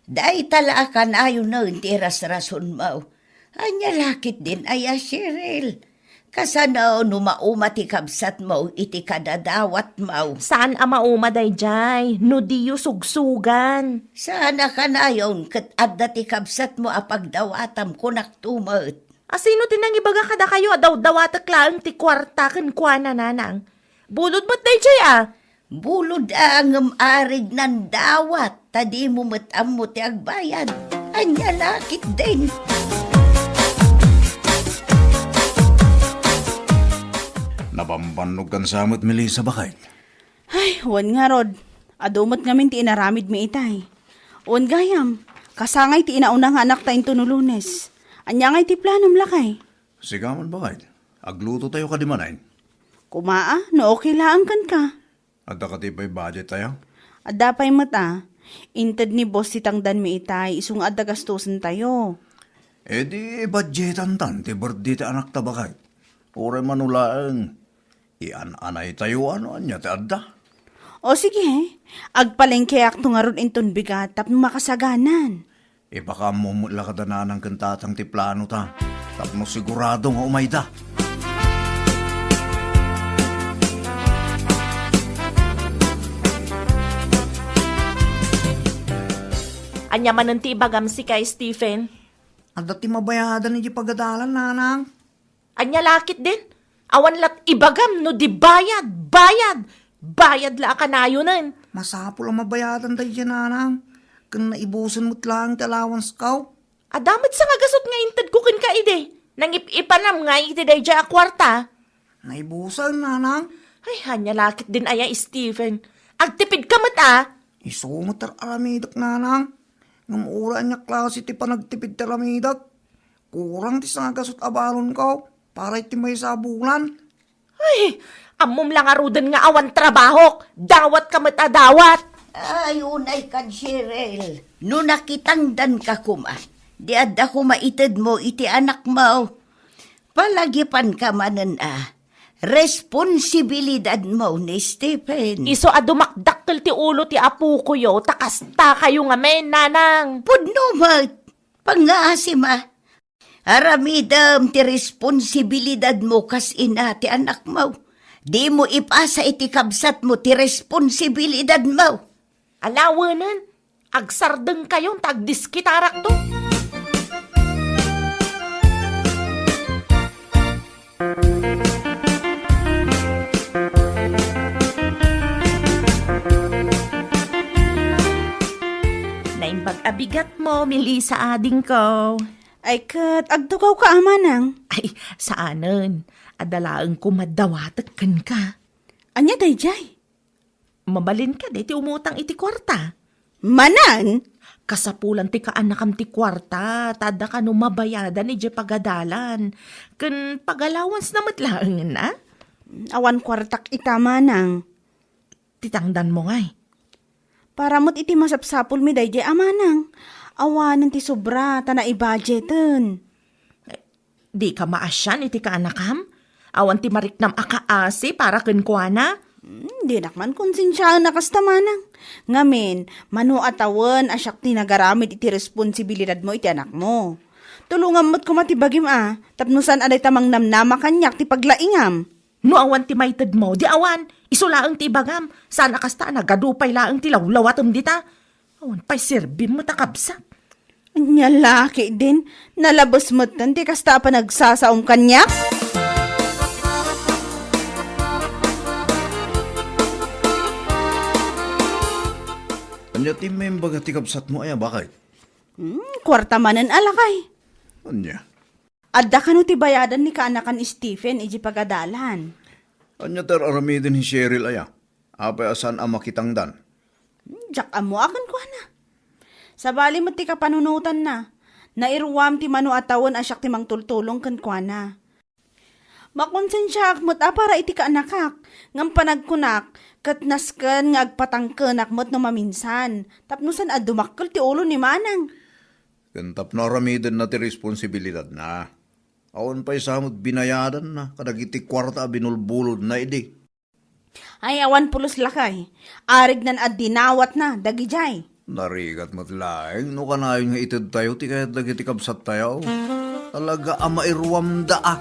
dayta la a kanayonen ti irasrasonmo. Ania la ketdin aya, Cheryl? Kasano no mauma ti kabsatmo iti kadadawatmo? Saan a mauma daydiay no diyo sugsugan. Saan a kanayon ket adda ti kabsatmo a pagdawatam, kunakto met. A sino ti nangibaga kadakayo a dawdawatek laeng ti kuarta kenkuana, nanang? Bulod met daydiay a. Bulod a ngem arignan dawat, ta dimo met ammo ti agbayad. Ania la ketdin? Nabambannog kan sa met, Melissa, baket? Ay, wen ngarud. Adu met ngamin ti inaramidmi itay. Wen gayam, kasangay ti inauna nga anakta intono Lunes. Ania ngay ti planom, lakay? Sika man, baket. Aglutotayo kadi manen. Kumaa, no okay laeng kenka. Adda kadi pay budget tayo? Adda pay met a. Inted ni boss ti tangdanmi itay, isu nga adda gastosentayo. E di budgetantan ti birthday ti anakta, baket. Uray mano laeng, ian-anaytayo no ania ti adda. O sige, agpalengkeakto ngarud inton bigat tapno makasaganan. Ipakaammo met la kada nanang ken tatang ti planota tapno sigurado nga umayda. Ania manen ti ibagam sika, Stephen? Adda ti mabayadan iti pagadalan, nanang. Ania la ketdin? Awan lat ibagam no di bayad, bayad, bayad la a kanayonen. Masapul a mabayadan daydiay, nanang. Ken naibusen met laeng ti allowance ko. Adda met sangagasut nga intedko kenka idi. Nangip-ipanam nga iti daydiay a kuarta. Naibusen, nanang. Ay, ania la ketdin aya, Stephen. Agtipidka met a. Isu met ar-aramidek, nanang. Ngem uray ania klase ti panagtipid ti aramidek. Kurang ti sangagasut a balonko para iti maysa a bulan. Ay, ammom la ngaruden nga awan trabahok. Dawatka met a dawat. Ay, unay kan, Cheryl. No nakitangdanka koma, di adda koma itedmo iti anakmo. Palagipanka manen a responsibilidadmo ni Stephen. Isu a dumakdakkel ti ulo ti apokoyo, ta kastakayo ngamin, nanang. Pudno met. Pangngaasim a. Aramidem ti responsibilidadmo kas ina ti anakmo. Dimo ipasa iti kabsatmo ti responsibilidadmo. Alawenen, agsardengkayon ta agdiskitarakto. Naimbag a bigatmo, Melissa, adingko. Ay ket, agtugawka a manang? Ay, saanen. Adda laeng koma dawatek kenka. Ania daydiay? Mabalin kadi ti umutang iti kuarta? Manen? Kasapulan ti kaanakam ti kuarta, ta adda kano mabayadan idiay pagadalan. Ken pag-allowance na met laengen a? Awan kuartak ita, manang. Ti tangdanmo ngay? Para met iti masapsapulmi daydiay a manang. Awanen ti sobra, ta naibudgeten. Dika maasian iti kaanakam? Awan ti mariknam a kaasi para kenkuana? Hmm, dinak man konsensiaen a kasta, manang. Ngamin, mano a tawen a siak ti nagaramid iti responsibilidadmo iti anakmo. Tulongam met koma ti bagim a, tapno saan a dayta mangnamnama kaniak ti paglaingam. No awan ti maitedmo, di awan. Isu laeng ti ibagam. Saan a kasta a nagadu pay laeng ti lawlawatem dita. Awan pay serbim met a kabsat. Ania la ketdin, nalabes metten ti kasta a panagsasaom kaniak? Ania ti imbaga ti kabsatmo aya, baket? Hmm, kuarta manen a lakay. Ania? Adda kano ti bayadan ni kaanakan Stephen iti pagadalan. Ania ti ar-aramiden ni Cheryl aya? Apay a saan a makitangdan? Diak ammo a kenkuana. Sabali met ti kapanunotanna, nairuam ti mano a tawen a siak ti mangtultulong kenkuana. Makonsensiaak met a para iti kaanakak, ngem panagkunak, ket nasken nga agpatangkenak met no maminsan, tapno saan a dumakkel ti ulo ni manang. Ken tapno aramidenna ti responsibilidadna. Awan pay sa met binayadanna kadagiti kuarta a binulbulodna idi. Ay, awan pulos lakay. Arignan a dinawatna dagidiay. Narigat met laeng no kanayon nga itedtayo ti kayat dagiti kabsattayo. Talaga a mairuamda a.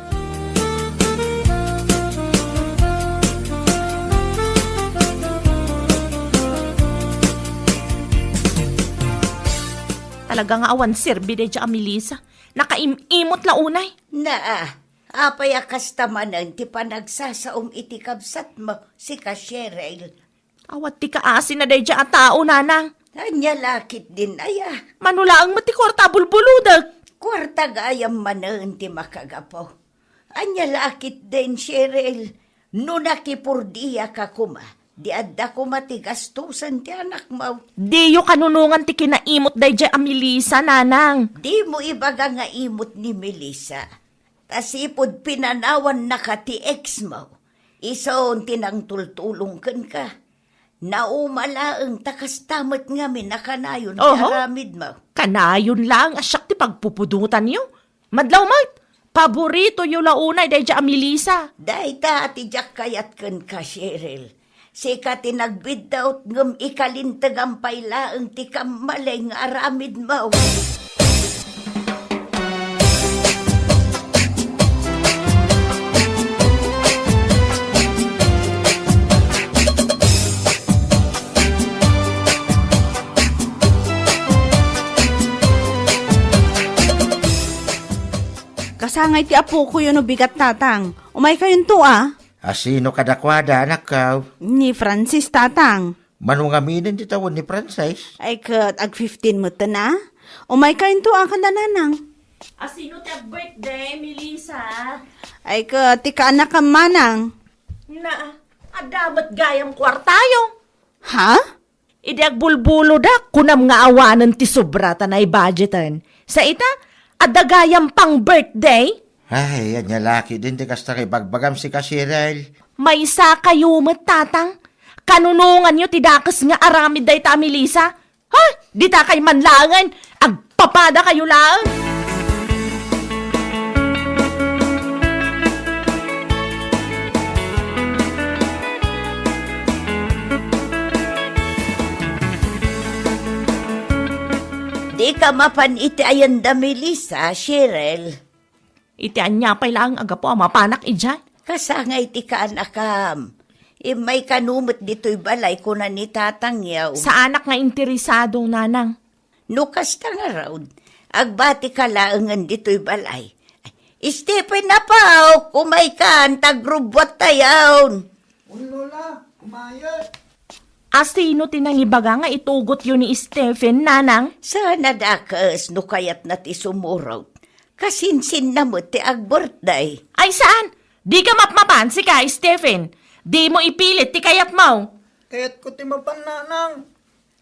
Talaga nga awan serbi daydiay a Melissa. Nakaim-imot la unay. Naa, apay a kasta manen ti panagsasaom iti kabsatmo, sika Cheryl? Awan ti kaasina daydiay a tao, nanang. Ania la ketdin aya? Mano laeng met ti kuarta a bulbulodek? Kuarta gayam manen ti makagapu. Ania la ketdin, Cheryl? No nakipurdiaka koma, di adda koma ti gastusen ti anakmo. Diyo kanunongan ti kinaimot daydiay a Melissa, nanang. Dimo ibaga nga imot ni Melissa. Ta sipud pinanawannaka ti exmo, isun ti nangtultulong kenka. Nauma laeng ta kasta met ngamin a kanayon ti Oho. aramidmo. Kanayon laeng a siak ti pagpupudotanyo. Madlaw met, paboritoyo la unay daydiay a Melissa. Dayta ti diak kayat kenka, Cheryl. Sika ti nagbiddut ngem ikalintegam pay laeng ti kammalin nga aramidmo. Kasangay ti apokoyo no bigat, tatang. Umaykayonto a. A sino kadakuada, anakko? Ni Francis, tatang. Mano ngaminen ti tawen ni Francis? Ay, ket ag fifteen metten a. Umaykayonto a kada nanang. A sino ti ag-birthday, Melissa? Ay, ket ti kaanakam, manang. Na, adda met gayam kuartayo. Ha? Idi agbulbulodak, kunam nga awanen ti sobra ta naibudgeten. Sa ita, adda gayam pang birthday? Ay, ania la ketdin ti kasta nga ibagbagam, sika Cheryl. Maysa kayo met, tatang. Kanunonganyo ti dakes nga aramid dayta a Melissa. Ha? Dita kay man laengen, agpapada kayo laeng. Dika mapan iti ayanda, Melissa, Cheryl. Iti ania pay laeng a gapu a mapanak idiay? Kasangay ti kaanakam. Immay kano met ditoy balay, kuna ni tatangyo. Saanak nga interesado, nanang. No kasta ngarud, agbatika laengen ditoy balay. Stephen, apo, umaykan, ta agrubbuattayon. Wen, Lola, kumayat. A sino ti nangibaga nga itugotyo ni Stephen, nanang? Saan a dakes no kayatna ti sumurot. Kasinsinna met ti ag-birthday. Ay, saan? Dika mapmapan, sika, Stephen. Dimo ipilit ti kayatmo. Kayatko ti mapan, nanang.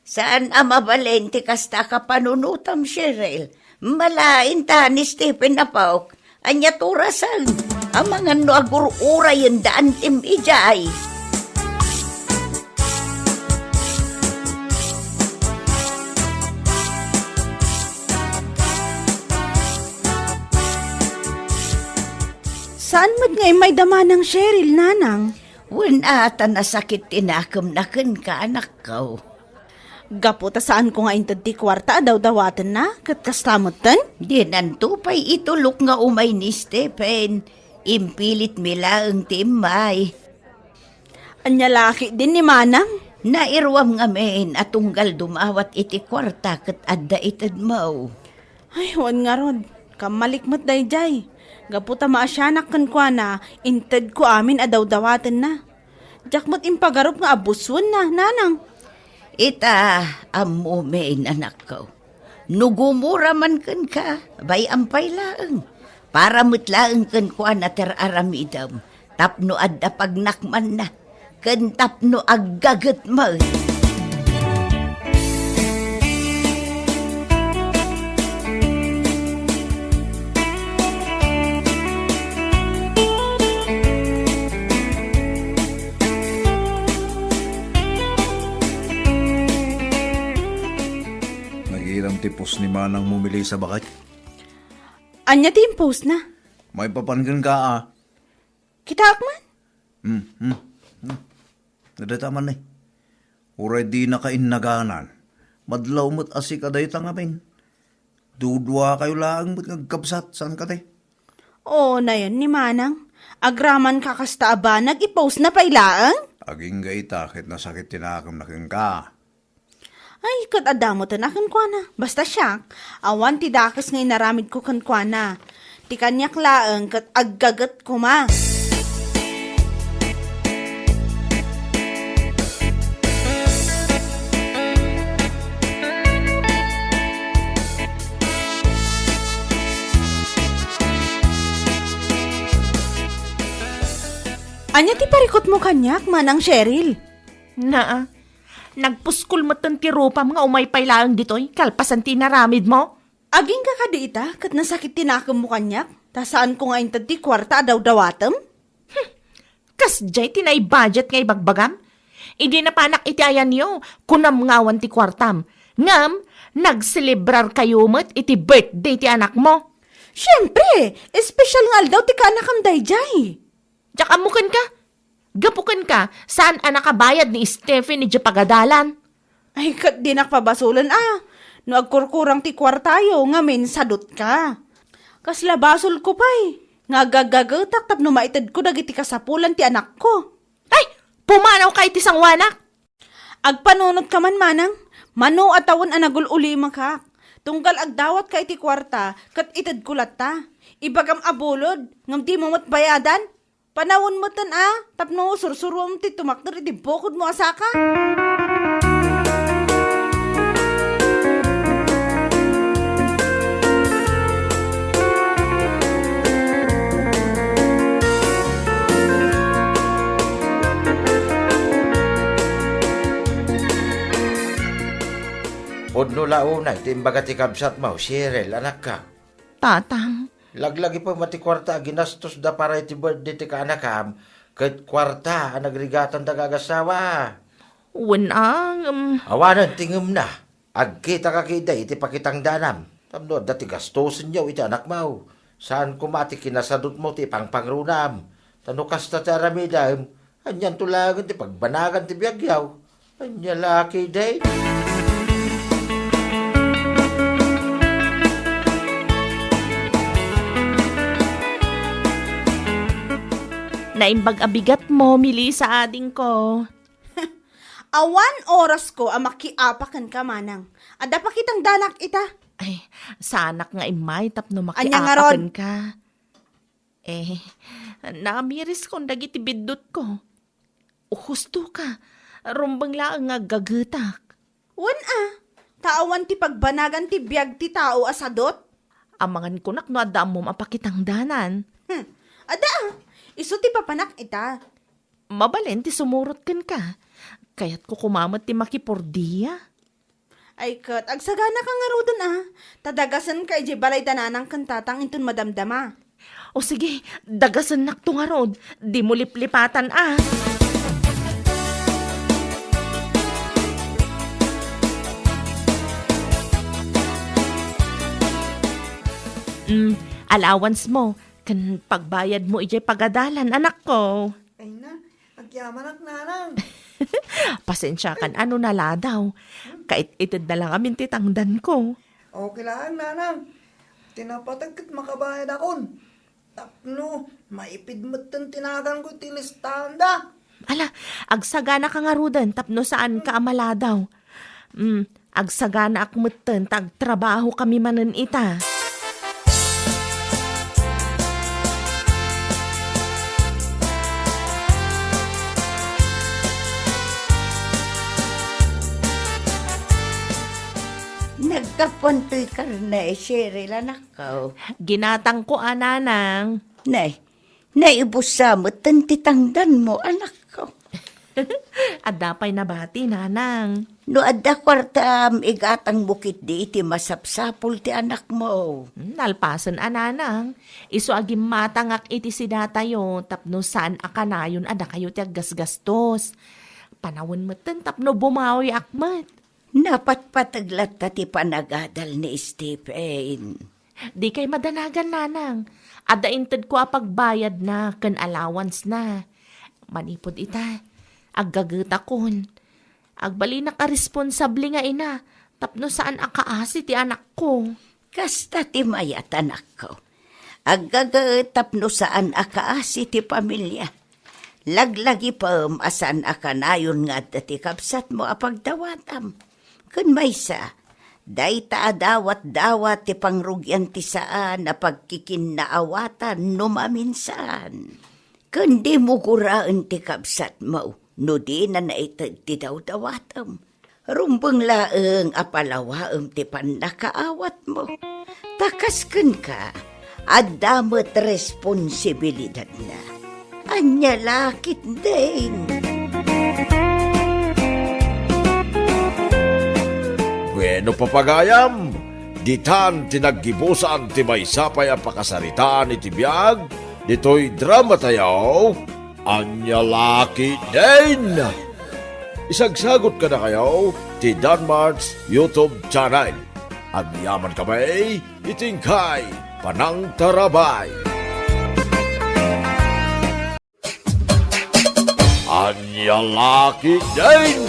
Saan a mabalin ti kasta a kapanunotam, Cheryl. Malain ta ni Stephen, apok. Ania ti orasen? Amangan no agur-urayen da antim idiay. Saan met nga immay da manang Cheryl, nanang? Wen a, ta nasakit ti nakemna kenka, anakko. Gapu ta saanko nga inted ti kuarta a dawdawatenna, ket kasta metten? Dinanto pay itulok nga umay ni Stephen. Impilitmi laeng ti immay. Ania la ketdin ni Manang? Nairuam ngamin a tunggal dumawat iti kuarta ket adda itedmo. Ay, wen ngarud. Kammalik met daydiay. Gapu ta maasianak kenkuana, intedko amin a dawdawatenna. Diak met impagarup nga abuswenna, nanang. Ita, ammomin, anakko. No gumura man kenka, bay-am pay laeng. Para met laeng kenkuana ti ar-aramidem, tapno adda pagnakmanna, ken tapno aggaget met. Nagiram ti pos ni Manang mo, Melissa, baket? Ania ti impostna? Maipapan kenka, a. Kitaek man? Hmm, hmm, hmm. Nadata man, eh. Uray dinaka innaganan. Madlaw met a sika dayta ngamin. Duduakayo laeng met nga agkabsat, saan kadi? Oo, nayon ni Manang. Agraman ka kasta a banag, ipostna pay laeng? Agingga ita, ket nasakit ti nakemna kenka. Ay, ket adda met a kenkuana. Basta siak, awan ti dakes nga inaramidko kenkuana. Ti kaniak laeng ket aggaget koma. Ania ti parikutmo kaniak, Manang Cheryl? Naa, nagpuskol metten ti rupam nga umay pay laeng ditoy, kalpasan ti inaramidmo. Agingga kadi ita, ket nasakit ti nakemmo kaniak, ta saanko nga inted ti kuarta a dawdawatem? Hmm, kasdiay ti nai-budget nga ibagbagam? Idi napanak iti ayanyo, kunam nga awan ti kuartam. Ngem, nagselebrarkayo met iti birthday ti anakmo. Siempre, espesyal nga aldaw ti kaanakam daydiay. Diak ammo kenka. Gapu kenka, saan a nakabayad ni Stephen idiay pagadalan? Ay, ket dinak pabasolen a. No agkurkurang ti kuartayo, ngamin sadutka. Kasla basolko pay nga agaggagetak tapno maitedko dagiti kasapulan ti anakko. Ay, pumanawka iti sangoanak! Agpanunotka man, Manang. Mano a tawen a nagul-ulimakak. Tunggal agdawatka iti kuarta, ket itedko latta. Ibagam a bulod, ngem dimo met bayadan. Panawen metten a, tapno sursuruem ti tumakder iti bukodmo a saka. Pudno la unay ti imbaga ti kabsatmo, Cheryl, anakko. Tatang. Laglagipem a ti kuarta a ginastosda para iti birthday ti kaanakam, ket kuarta a nagrigatanda nga agassawa. Wen a, ngem. Awanen ti ngemna. Agkitaka ketdi iti pakitangdanam. Tapno adda ti gastosenyo iti anakmo. Saan koma ti kinasadutmo ti ipangpangrunam. Ta no kasta ti aramidem, anianto laengen ti pagbanagan ti biagyo? Ania la ketdi? Naimbag a bigatmo, Melissa, adingko. Awan orasko a makiapa kenka, Manang. Adda pakitangdanak ita. Ay, saanak nga immay tapno makiapa ngarud kenka. Eh, namiriskon dagiti biddutko. O, husto ka, rumbeng laeng nga aggagetak. Wen a, ta awan ti pagbanagan ti biag ti tao a sadut. Amangan kunak no adda ammom a pakitangdanan. Hmm, adda a, isu ti papanak ita. Mabalin ti sumurot kenka. Kayatko koma met ti makipurdia. Ay ket, agsaganaka ngaruden a. Ta dagasenka idiay balay da nanang ken tatang inton madamdama. O sige, dagasennakto ngarud. Dimo liplipatan a. Mm, allowance mo, ken pagbayad mo idiay pagadalan, anakko. Ay na, ag, Yamanak, nanang. Pasensiakan a no naladaw. Kait-ited na lang amin ti tangdanko. Okay lang, nanang. Ti napateg ket makabayadakon. Tapno maipid metten ti naganko iti listaanda. Ala, agsaganaka ngaruden tapno saanka a maladaw. Mm, agsaganaak metten ta agtrabahokami manen ita. Naggapuan toy karne, Cheryl, anakko. Ginatangko a, nanang. Nay, naibussa metten ti tangdanmo, anakko. Adda pay nabati, nanang. No adda kuartam, igatangmo ketdi iti masapsapul ti anakmo. Hmm, nalpasen a, nanang. Isu a gimmatangak iti sidatayo tapno saan a kanayon a dakayo ti aggasgastos. Panawen metten tapno bumawiak met. Napatpateg latta ti panagadal ni Stephen. Dikay madanagan, nanang. Adda intedko a pagbayadna ken allowance-na. Manipud ita, aggagetakon. Agbalinak a responsable nga ina tapno saan a kaasi ti anakko. Kasta ti mayat, anakko. Aggaget tapno saan a kaasi ti pamilia. Laglagipem a saan a kanayon nga adda ti kabsatmo a pagdawatam. Ken maysa, dayta a dawatdawat ti pangrugian ti saan a pagkikinnaawatan no maminsan. Ken dimo guraen ti kabsatmo no dina naited ti dawdawatem. Rumbeng laeng a palawaem ti pannakaawatmo. Ta kas kenka, adda met responsibilidadna. Ania la ketdin? Bueno, papagayam, ditan ti naggibusan ti maysa pay a pakasaritaan iti biag ditoy dramatayo. Ania la ketdin? Isagsagot kadakayo ti Danmart's YouTube channel. Agyamankami iti inkay panangtarabay. Ania la ketdin?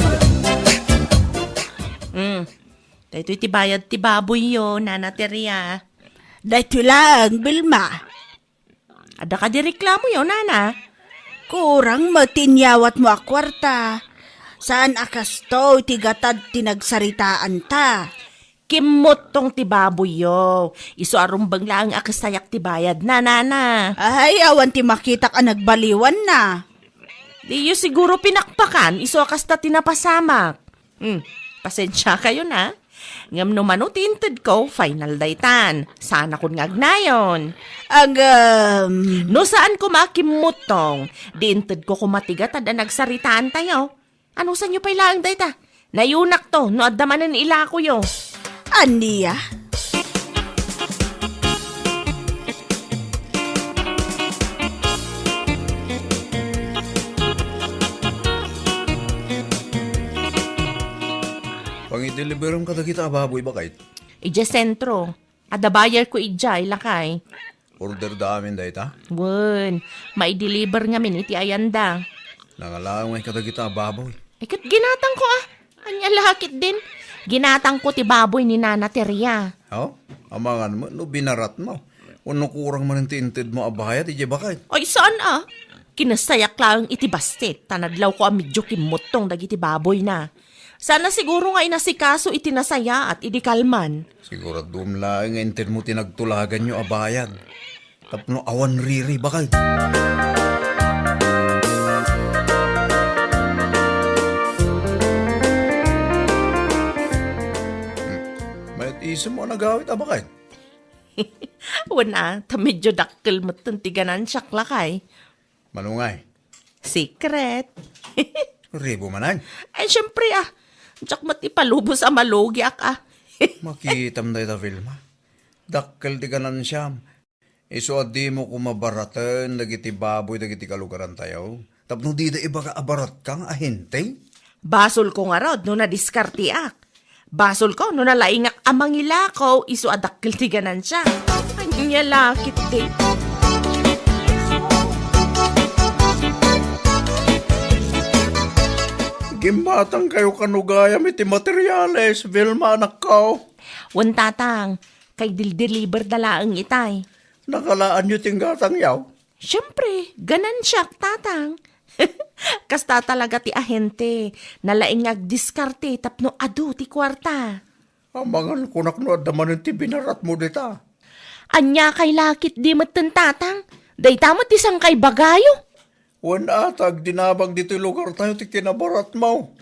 Hmm. Daytoy ti bayad ti baboyyo, Nana Teria. Daytoy laeng, Vilma. Adda kadi reklamoyo, nana? Kurang met ti inyawatmo a kuarta. Saan a kastoy ti gatad ti nagsaritaanta. Kimmuttong ti baboyyo. Isu a rumbeng laeng a kastayak ti bayadna, nana. Ay, awan ti makitak a nagbaliwanna. Diyo siguro pinakpakan, isu a kasta ti napasamak. Hmm, pasensiakayo na. Ngem no mano ti intedko, final daytan. Saanakon nga agnayon. Agam. No saan koma a kimmuttong, di intedko koma ti gatad a nagsaritaantayo. Anusanyo pay laeng dayta? Nayonakto no adda manen ilakoyo. Ania? Pangideliberem kadagita a baboy, baket? Idiay sentro. Adda bayarko idiay, lakay. Order da amin dayta? Wen, maideliver ngamin iti ayanda. Nangalaw ngay kadagita a baboy. Ay, ket ginatangko, a. Ania la ketdin? Ginatangko ti baboy ni Nana Teria. Oh, amangan met no binaratmo. Wenno kurang manen ti intedmo a bayad idiay baket? Ay, saan, a? Kinastayak laeng iti bassit, ta nadlawko a medio kimmuttong dagiti baboyna. Saan a siguro nga inasikaso iti nasayaat idi kalman. Siguraduem laeng nga intedmo ti nagtulaganyo a bayad. Tapno awan riri, baket. Hmm. Mayat isemmo a nagawid a baket? Wen a, ta medio dakkel metten ti ganansiak, lakay. Mano ngay? Secret. Ribo manen? Ay, siyempre, a. Diak met ipalubos a malugiak, a. Makitam dayta, Vilma. Dakkel ti ganansiam. Isu a dimo koma baraten dagiti baboy dagiti kalugarantayo. Tapno dida ibaga a baratka nga ahente. Basolko ngarud no nadiskarteak. Basolko no nalaingak a mangilako isu a dakkel ti ganansia. Ania la ketdi? Gimmatangkayo kano gayam iti materiales, Vilma, anakko? Wen, Tatang, kay dildeliver da laeng itay. Nakalaanyo ti inggatangyo? Siempre, ganansiak, Tatang. Kasta talaga ti ahente. Nalaing nga agdiskarte tapno adu ti kuarta. Amangan kunak no adda manen ti binaratmo dita. Ania kay lakit di metten, Tatang? Dayta met ti sangkay bagayo. Wen, a, ta agdinamag ditoy lugartayo ti kinabaratmo.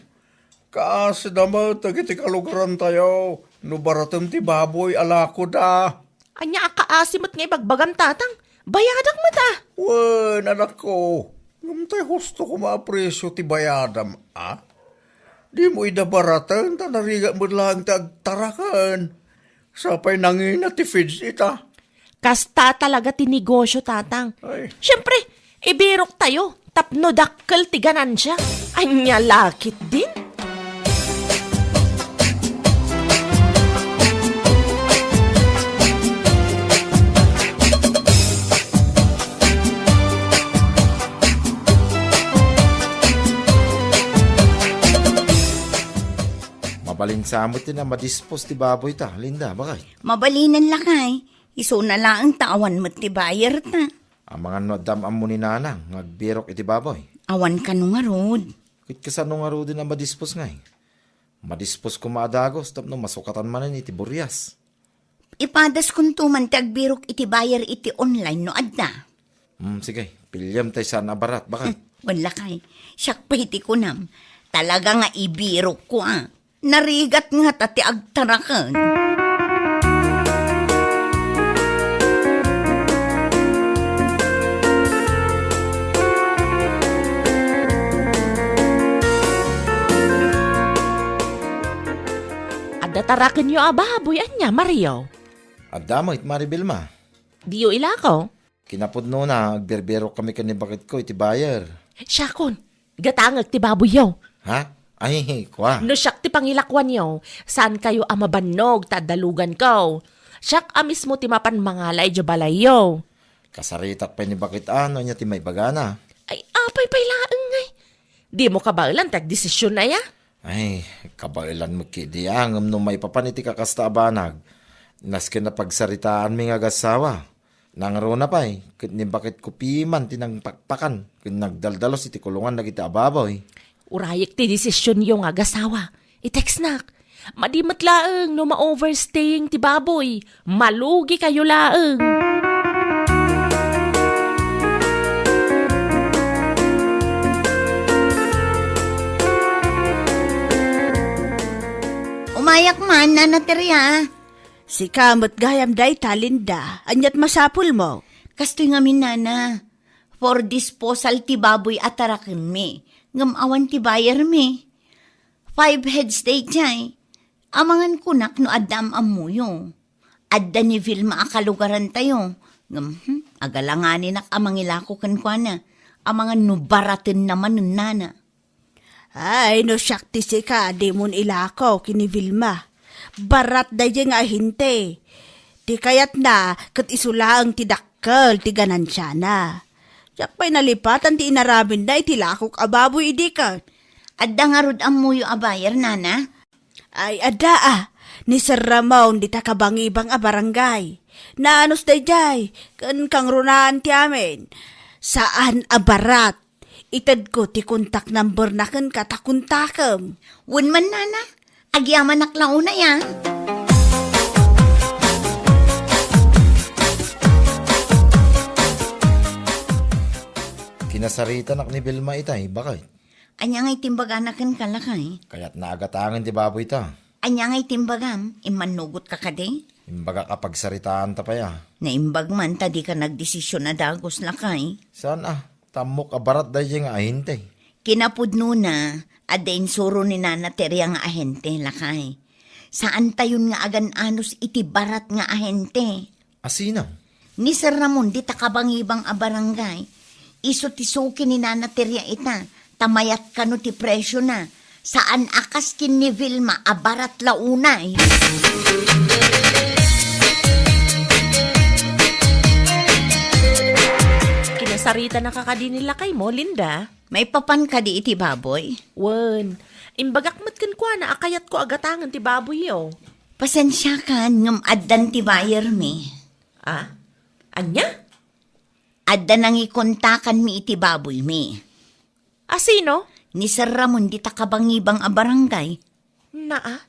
Kaasi da met dagiti kalugarantayo no baratem ti baboy a lakoda. Ania a kaasi met nga ibagbagam, Tatang? Bayadak met, a. Wen, anakko, ngem tay husto koma a presio ti bayadam, a? Dimo ida baraten ta narigat met laeng ti agtaraken. Sapay nangina ti feeds ita. Kasta talaga ti negosyo, Tatang. Ay. Siyempre, ibirok tayo tapno dakkel ti ganansia. Ania lakit din? Mabalin sa met ti na madispos ti baboy ta, Linda, bakay? Mabalinen, lakay. Isuna laeng ta awan met ti buyer ta. Amangan no adda am-ammo ni Nanang nga agbirok iti baboy. Awan kano ngarud. Ket kasano ngaruden a madispos ngay? Madispos koma a dagos tapno masukatan manen iti burias. Ipadas kunto man ti agbirok iti buyer iti online no adda. Hmm, sige. Pilem tay saan a barat, bakay? Hmm, wen, lakay. Siak pay ti kunam. Talaga nga ibirok ko, a. Narigat ngata ti agtaraken. Adda tarakenyo a baboy, ania, Mario? Adda met, Mari Vilma. Diyo ilako? Kinapudnona, agbirbirok kami ken ni baketko iti buyer. Siakon, gatangek ti baboyyo. Ha? Ay, kua. No siak ti pangilakuanyo, saankayo a mabannog ta adda luganko. Siak a mismo ti mapan mangala idiay balayyo. Kasaritak pay ni baket a no ania ti maibagana. Ay, apay pay laeng ngay. Dimo kabaelan ti agdesisionna, aya? Ay, kabaelan met ketdi a, ngem no maipapan iti kakasta a banag, nasken a pagsaritaanmi nga agassawa. Nangruna pay, ket ni baketko piman ti nangpakpakan ken nagdaldalus iti kulongan dagiti ababoy. Urayek ti desisionyo nga agasawa. I-textnak. Madi met laeng no ma-overstaying ti baboy. Malugikayo laeng. Umayak man, Nana Teria. Sika met gayam dayta, Linda. Aniat masapulmo? Kastoy ngamin, Nana. For disposal ti baboy a tarakenmi, ngem awan ti buyermi. Five heads daydiay. Amangan kunak no adda am-ammoyo. Adda ni Vilma a kalugarantayo. Ngem, hmm, agalanganinak a mangilako kenkuana. Amangan no baratenna manen, Nana. Ay, no siak ti sika, dimon ilako ken ni Vilma. Barat daydiay nga ahente. Ti kayatna, ket isu laeng ti dakkel ti ganansiana. Diak pay nalipatan ti inaramidna iti lakok a baboy idi ket. Adda ngarud ammoyo a buyer, Nana? Ay, adda a. Ni Sir Ramon dita kabangibang a barangay. Naanus daydiay, ken kangrunaan ti amin. Saan a barat. Itedko ti contact number na kenka ta kontakem. Wen man, Nana. Agyamanak la unay, a. Kinasaritanak ni Vilma itay, bakay? Ania nga itimbagana kenka, lakay? Kayatna a gatangen ti baboy ta. Ania nga itimbagam? Immannugotka kadi? Imbagak a pagsaritaanta pay a. Naimbag man ta dika nagdesision a dagus, lakay. Saan a? Tammok a barat daydiay nga ahente. Kinapudnona, adda insuro ni Nana Teria nga ahente, lakay. Saantayon nga agan-anus iti barat nga ahente. Asino? Ni Sir Ramon, dita kabangibang a barangay. Isu ti suki ni Nana Teria ita, ta mayat kano ti presiona. Saan a kas ken ni Vilma a barat la unay. Taritanaka kadi ni lakaymo, Linda? Maipapan kadi iti baboy? Wen, imbagak met kenkuana a kayatko a gatangen ti baboyyo. Pasensiakan, ngem addan ti buyermi. Ah? Ania? Adda nangikontakanmi iti baboymi. A sino? Ni Sir Ramon dita kabangibang a barangay. Naa?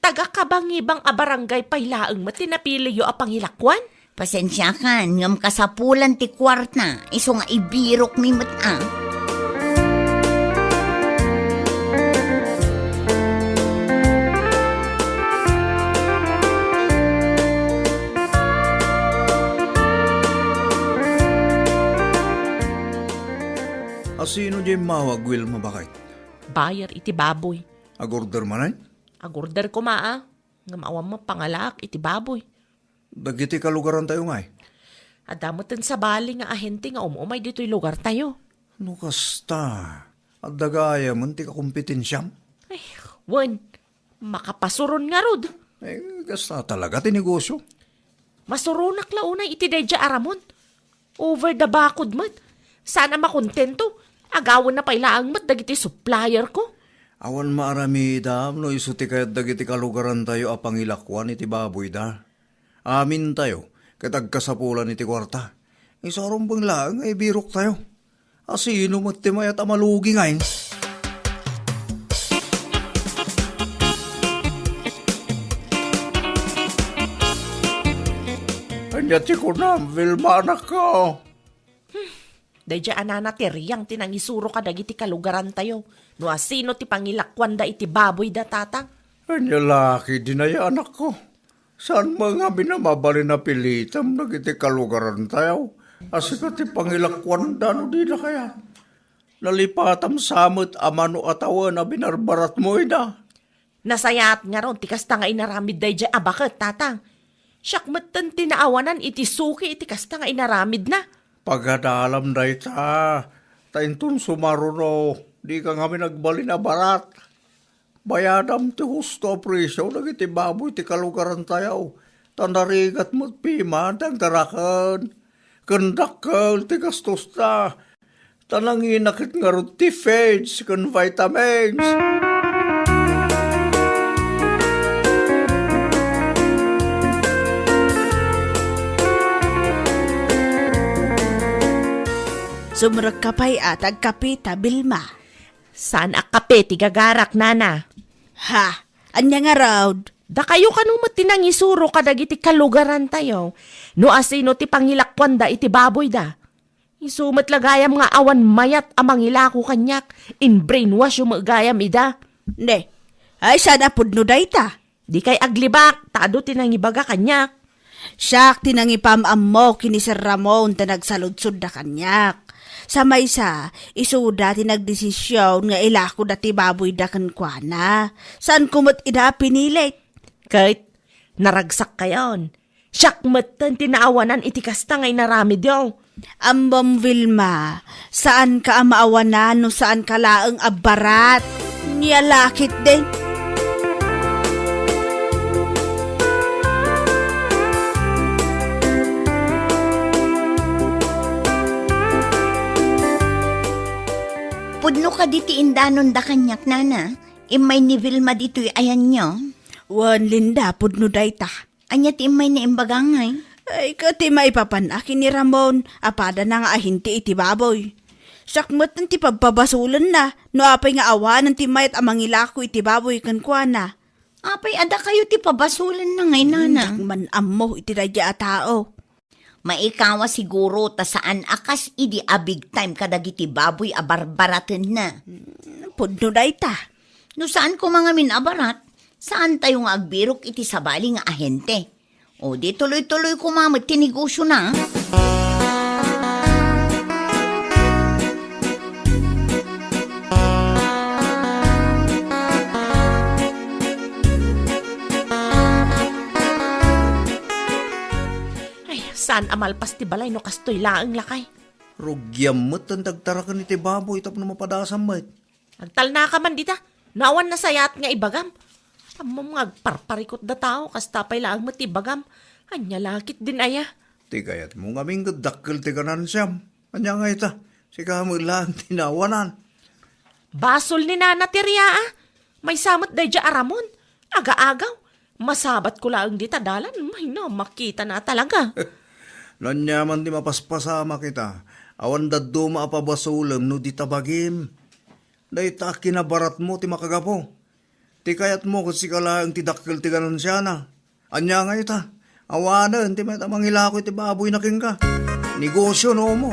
Taga-kabangibang a barangay pay laeng met ti napiliyo a pangilakuan? Pasensiakan, ngem kasapulan ti kuarta, isu nga ibirokmi met a. A sino diay immawag, Wilma, baket? Buyer iti baboy. Ag-order manen? Ag-order koma a, ngem awan met pangalaak iti baboy. Dagiti kalugarantayo ngay? Adda metten sabali nga ahente nga um-umay ditoy lugartayo. No kasta, adda gayamen ti kakompetensiam? Ay, wen, makapasuron ngarud. Eh, kasta talaga ti negosyo. Masuronak la unay iti daydiay a Ramon. Over the bakod met. Saan a makontento. Agawenna pay laeng met dagiti supplier ko. Awan maaramidam no isu ti kayat dagiti kalugarantayo a pangilakuan iti baboyda. Amintayo ket agkasapulan iti kuarta. Isu a rumbeng laeng nga ibiroktayo. A sino met ti mayat a malugi ngay? Ania ti kunam, Vilma, anakko? Daydiay a nana ti riang ti nangisuro kadagiti kalugarantayo no a sino ti pangilakuanda iti baboyda, Tatang. Ania la ketdin aya, anakko? Saan met ngamin a mabalin a pilitem dagiti kalugarantayo a sika ti pangilakuanda no dida kayat? Nalipatam sa met a mano a tawen a binarbaratmo ida. Nasayaat ngarud ti kasta nga inaramid daydiay a baket, Tatang. Siak metten ti naawanan iti suki iti kasta nga inaramidna. Pagadalam dayta, ta inton sumaruno, dika ngamin agbalin a barat. Bayadam ti husto a presio dagiti baboy ti kalugarantayo, ta narigat met piman ti agdaraken ken dakkel ti gastosta, ta nangina ket ngarud ti feeds ken vitamins. Sumrekka pay a ti agkapeta, Vilma. Saan a kape ti gagarak, nana? Ha? Ania ngarud? Dakayo kano met ti nangisuro kadagiti kalugarantayo no a sino ti pangilakuanda iti baboyda? Isu met la gayam nga awan mayat a mangilako kaniak, in-brainwash yo met gayam ida. Ne, ay, saan a pudno dayta? Dikay aglibak, ta adu ti nangibaga kaniak. Siak ti nangipam-ammo ken ni Sir Ramon ta nagsaludsodda kaniak. Sa maysa, isuda ti nagdesision nga ilakoda ti baboyda kenkuana. Saanko met ida a pinilit. Ket, naragsak kayon. Siak metten ti naawanan iti kasta nga inaramidyo. Ammom, Vilma, saanka a maawanan no saanka laeng a barat. Nia la ketdin. Pudno kadi ti indanonda kaniak, nana? Immay ni Vilma ditoy ayanyo? Wen, Linda, pudno dayta. Ania ti immayna imbaga ngay? Ay, ket ti maipapan-ak ken ni Ramon a padana nga ahente iti baboy. Siak met ti pabpabasolenna no apay nga awanen ti mayat a mangilako iti baboy kenkuana. Apay a dakayo ti pabasolenna ngay, nana? Diak man ammo iti daydiay a tao. Maikawa siguro ta saan a kas idi a big time kadagiti baboy a barbaratenna. Hmm, pudno dayta. No saan koma ngamin a barat, saantayo nga agbirok iti sabali nga ahente. O di tuloy-tuloy koma met ti negosiona. Ay, saan a malpas ti balay no kastoy laeng, lakay? Rugiam met ti agtaraken iti baboy tapno mapadasam met. Agtalnaka man dita, no awan nasayaat nga ibagam. Ammom nga agparparikutda tao, kasta pay laeng met ti ibagam. Ania la ketdin aya? Ti kayatmo ngamin ket dakkel ti ganansiam. Ania ngay ta? Sika met laeng ti naawanan. Basol ni Nana Teria, a. Maysa met daydiay a Ramon. Aga-agaw. Masabatko laeng dita dalan. Ay, no, makitana talaga. No ania man ti mapaspasamak ita, awan dadduma a pabasolem no dita bagim. Dayta a kinabaratmo ti makagapu. Ti kayatmo ket sika laeng ti dakkel ti ganansiana. Ania ngay ta? Awanen ti mayat a mangilako iti baboyna kenka. Negosio no mo.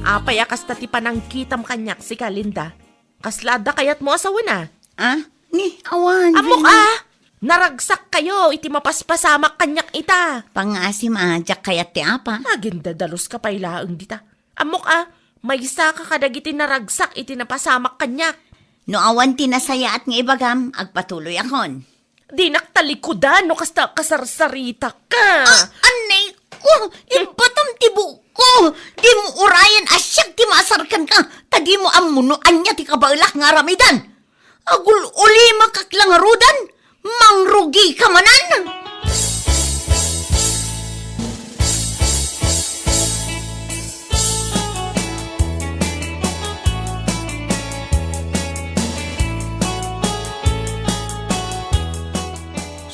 Apay a kasta ti panangkitam kaniak, sika, Linda? Kasla adda kayatmo a sawena? Ah, ni, awan, Ammok, Rina. Ah! Naragsakkayo iti mapaspasamak kaniak ita. Pangngaasim a diak kayat ti apa. Agindadaluska pay laeng dita. Ammok, ah, maysaka kadagiti naragsak iti napasamak kaniak. No awan ti nasayaat nga ibagam, agpatuloyakon. Dinak talikudan no kasta kasarsaritak ka. Ah, anay ko! Ibatam ti buokko! Dimo urayen a siak ti maasar kenka, ta dimo ammo no ania ti kabaelak nga aramidan. Agul-ulimakak la ngaruden, mangrugika manen!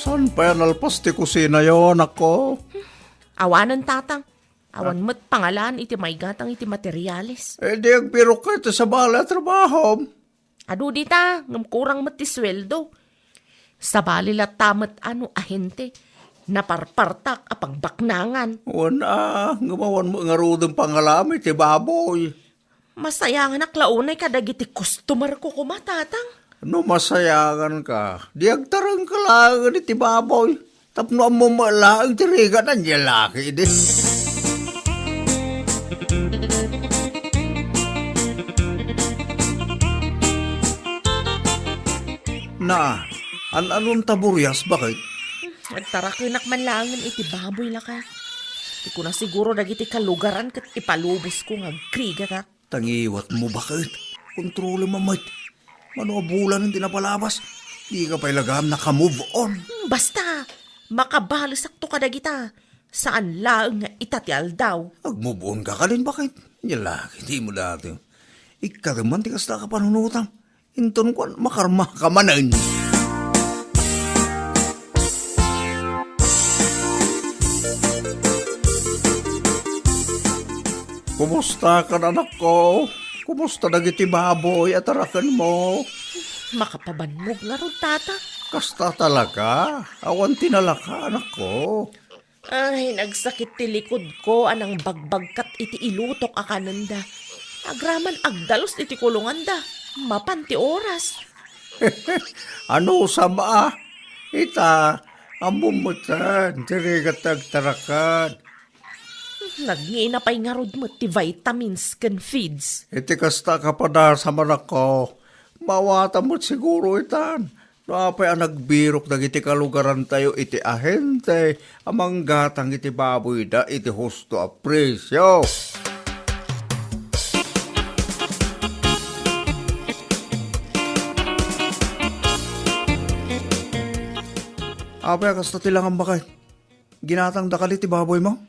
Saan pay a nalpas ti kusinayo, anakko? Awanen, tatang. Awan Ah. met pangalaan iti maigatang iti materiales. Eh, di agbirokka iti sabali a trabahom. Adu dita, ngem kurang met ti sueldo. Sabali latta met a no ahente, naparpartak a pangbaknangan. Wen a, ngem awan met ngaruden pangalaam iti baboy. Masayanganak la unay kadagiti customer ko koma, tatang. No masayanganka, di agtarengka laengen iti baboy. Tapno ammom met laeng ti rigat, ania laki idi. Na, an-anon ta burias, baket? Agtarakenak man laengen iti baboy, lakay. Ti kuna siguro dagiti kalugaran ket ipalubosko nga agrigatak. Tangiwatmo, baket. Kontrolem met. Mano a bulan ti napalabas. Dika pay lagam naka-move on. Hmm, basta, makabalesakto kadagita. Saan laeng nga ita ti aldaw. Ag-move on ka kadin, baket. Nia laki, dimo dati. Ikkatem man ti kasta a kapanunotam. Inton kuan, makarma ka manen. Kumusta kan, anakko? Kumusta dagiti baboy a tarakenmo? Makapabannog ngarud, tata. Kasta talaga. Awan ti nalaka, anakko. Ay, nagsakit ti likod ko a nangbagbagkat iti ilutok a kanenda. Agraman agdalus iti kulonganda. Mapan ti oras. Ano sama? Ita, ammom metten, ti rigat ti agtarakan. Nagngina pay ngarud met ti vitamins ken feeds. Iti kasta a kapadasam, anakko, maawatam met siguro itan. No apay a nagbirok dagiti kalugarantayo iti ahente a manggatang iti baboyda iti husto a presio. Apay a kasta ti langam, baket? Ginatangda kadi ti baboymo?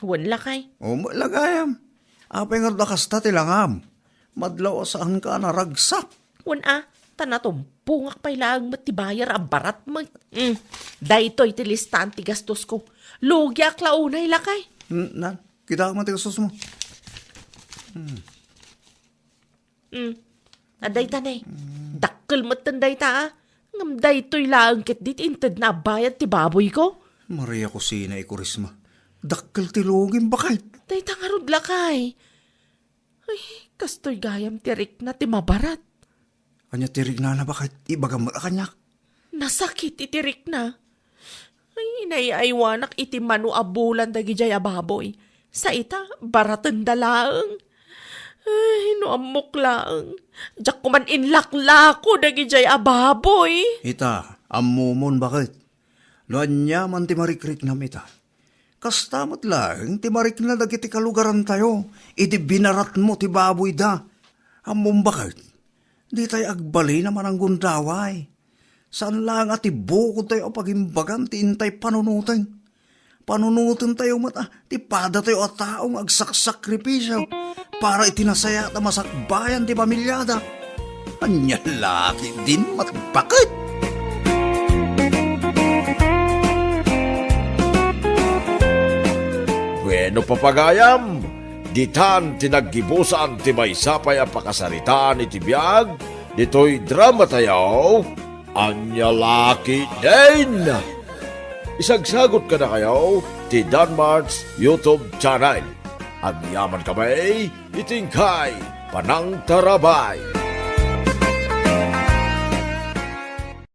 Wen, lakay. O, met la gayam. Apay ngarud a kasta ti langam? Madlaw a saanka a naragsak. Wen a, ta natumpongak pay laeng met ti bayar a barat met. Mm, daytoy ti listaan ti gastosko. Lugiak la unay, lakay. Mm, na, kitak man ti gastosmo. Mm. Mm. Adda ita ne. Mm. Dakkel metten dayta, a. Ngem daytoy laeng ketdi ti intedna a bayad ti baboyko. Maria Cosina y Curisma. Dakkel ti lugim, baket. Dayta ngarud, lakay. Ay, kastoy gayam ti rikna ti mabarat. Ania ti riknana, baket? Ibagam met a kaniak. Nasakit iti rikna. Ay, inay-aywanak iti mano a bulan dagidiay a baboy. Sa ita, baratenda laeng. Ay, no ammok laeng. Diak koman inlaklako dagidiay a baboy. Ita, ammomon, baket? No ania man ti marikriknam ita, kasta met laeng ti marikna dagiti kalugarantayo idi binaratmo ti baboyda. Ammom baket, ditay agbalin a mananggundaway. Saan laeng a ti bukodtayo a pagimbagan ti intay panunoten. Panunotentayo met a ti padatayo a tao nga agsaksakripisio para iti nasayaat a masakbayan ti pamiliada. Ania la ketdin met baket? Bueno, papagayam, ditan ti naggibusan ti maysa pay a pakasaritaan iti biag ditoy dramatayo. Ania la ketdin? Isagsagot kadakayo ti Danmart's YouTube channel. Agyamankami iti inkay panangtarabay.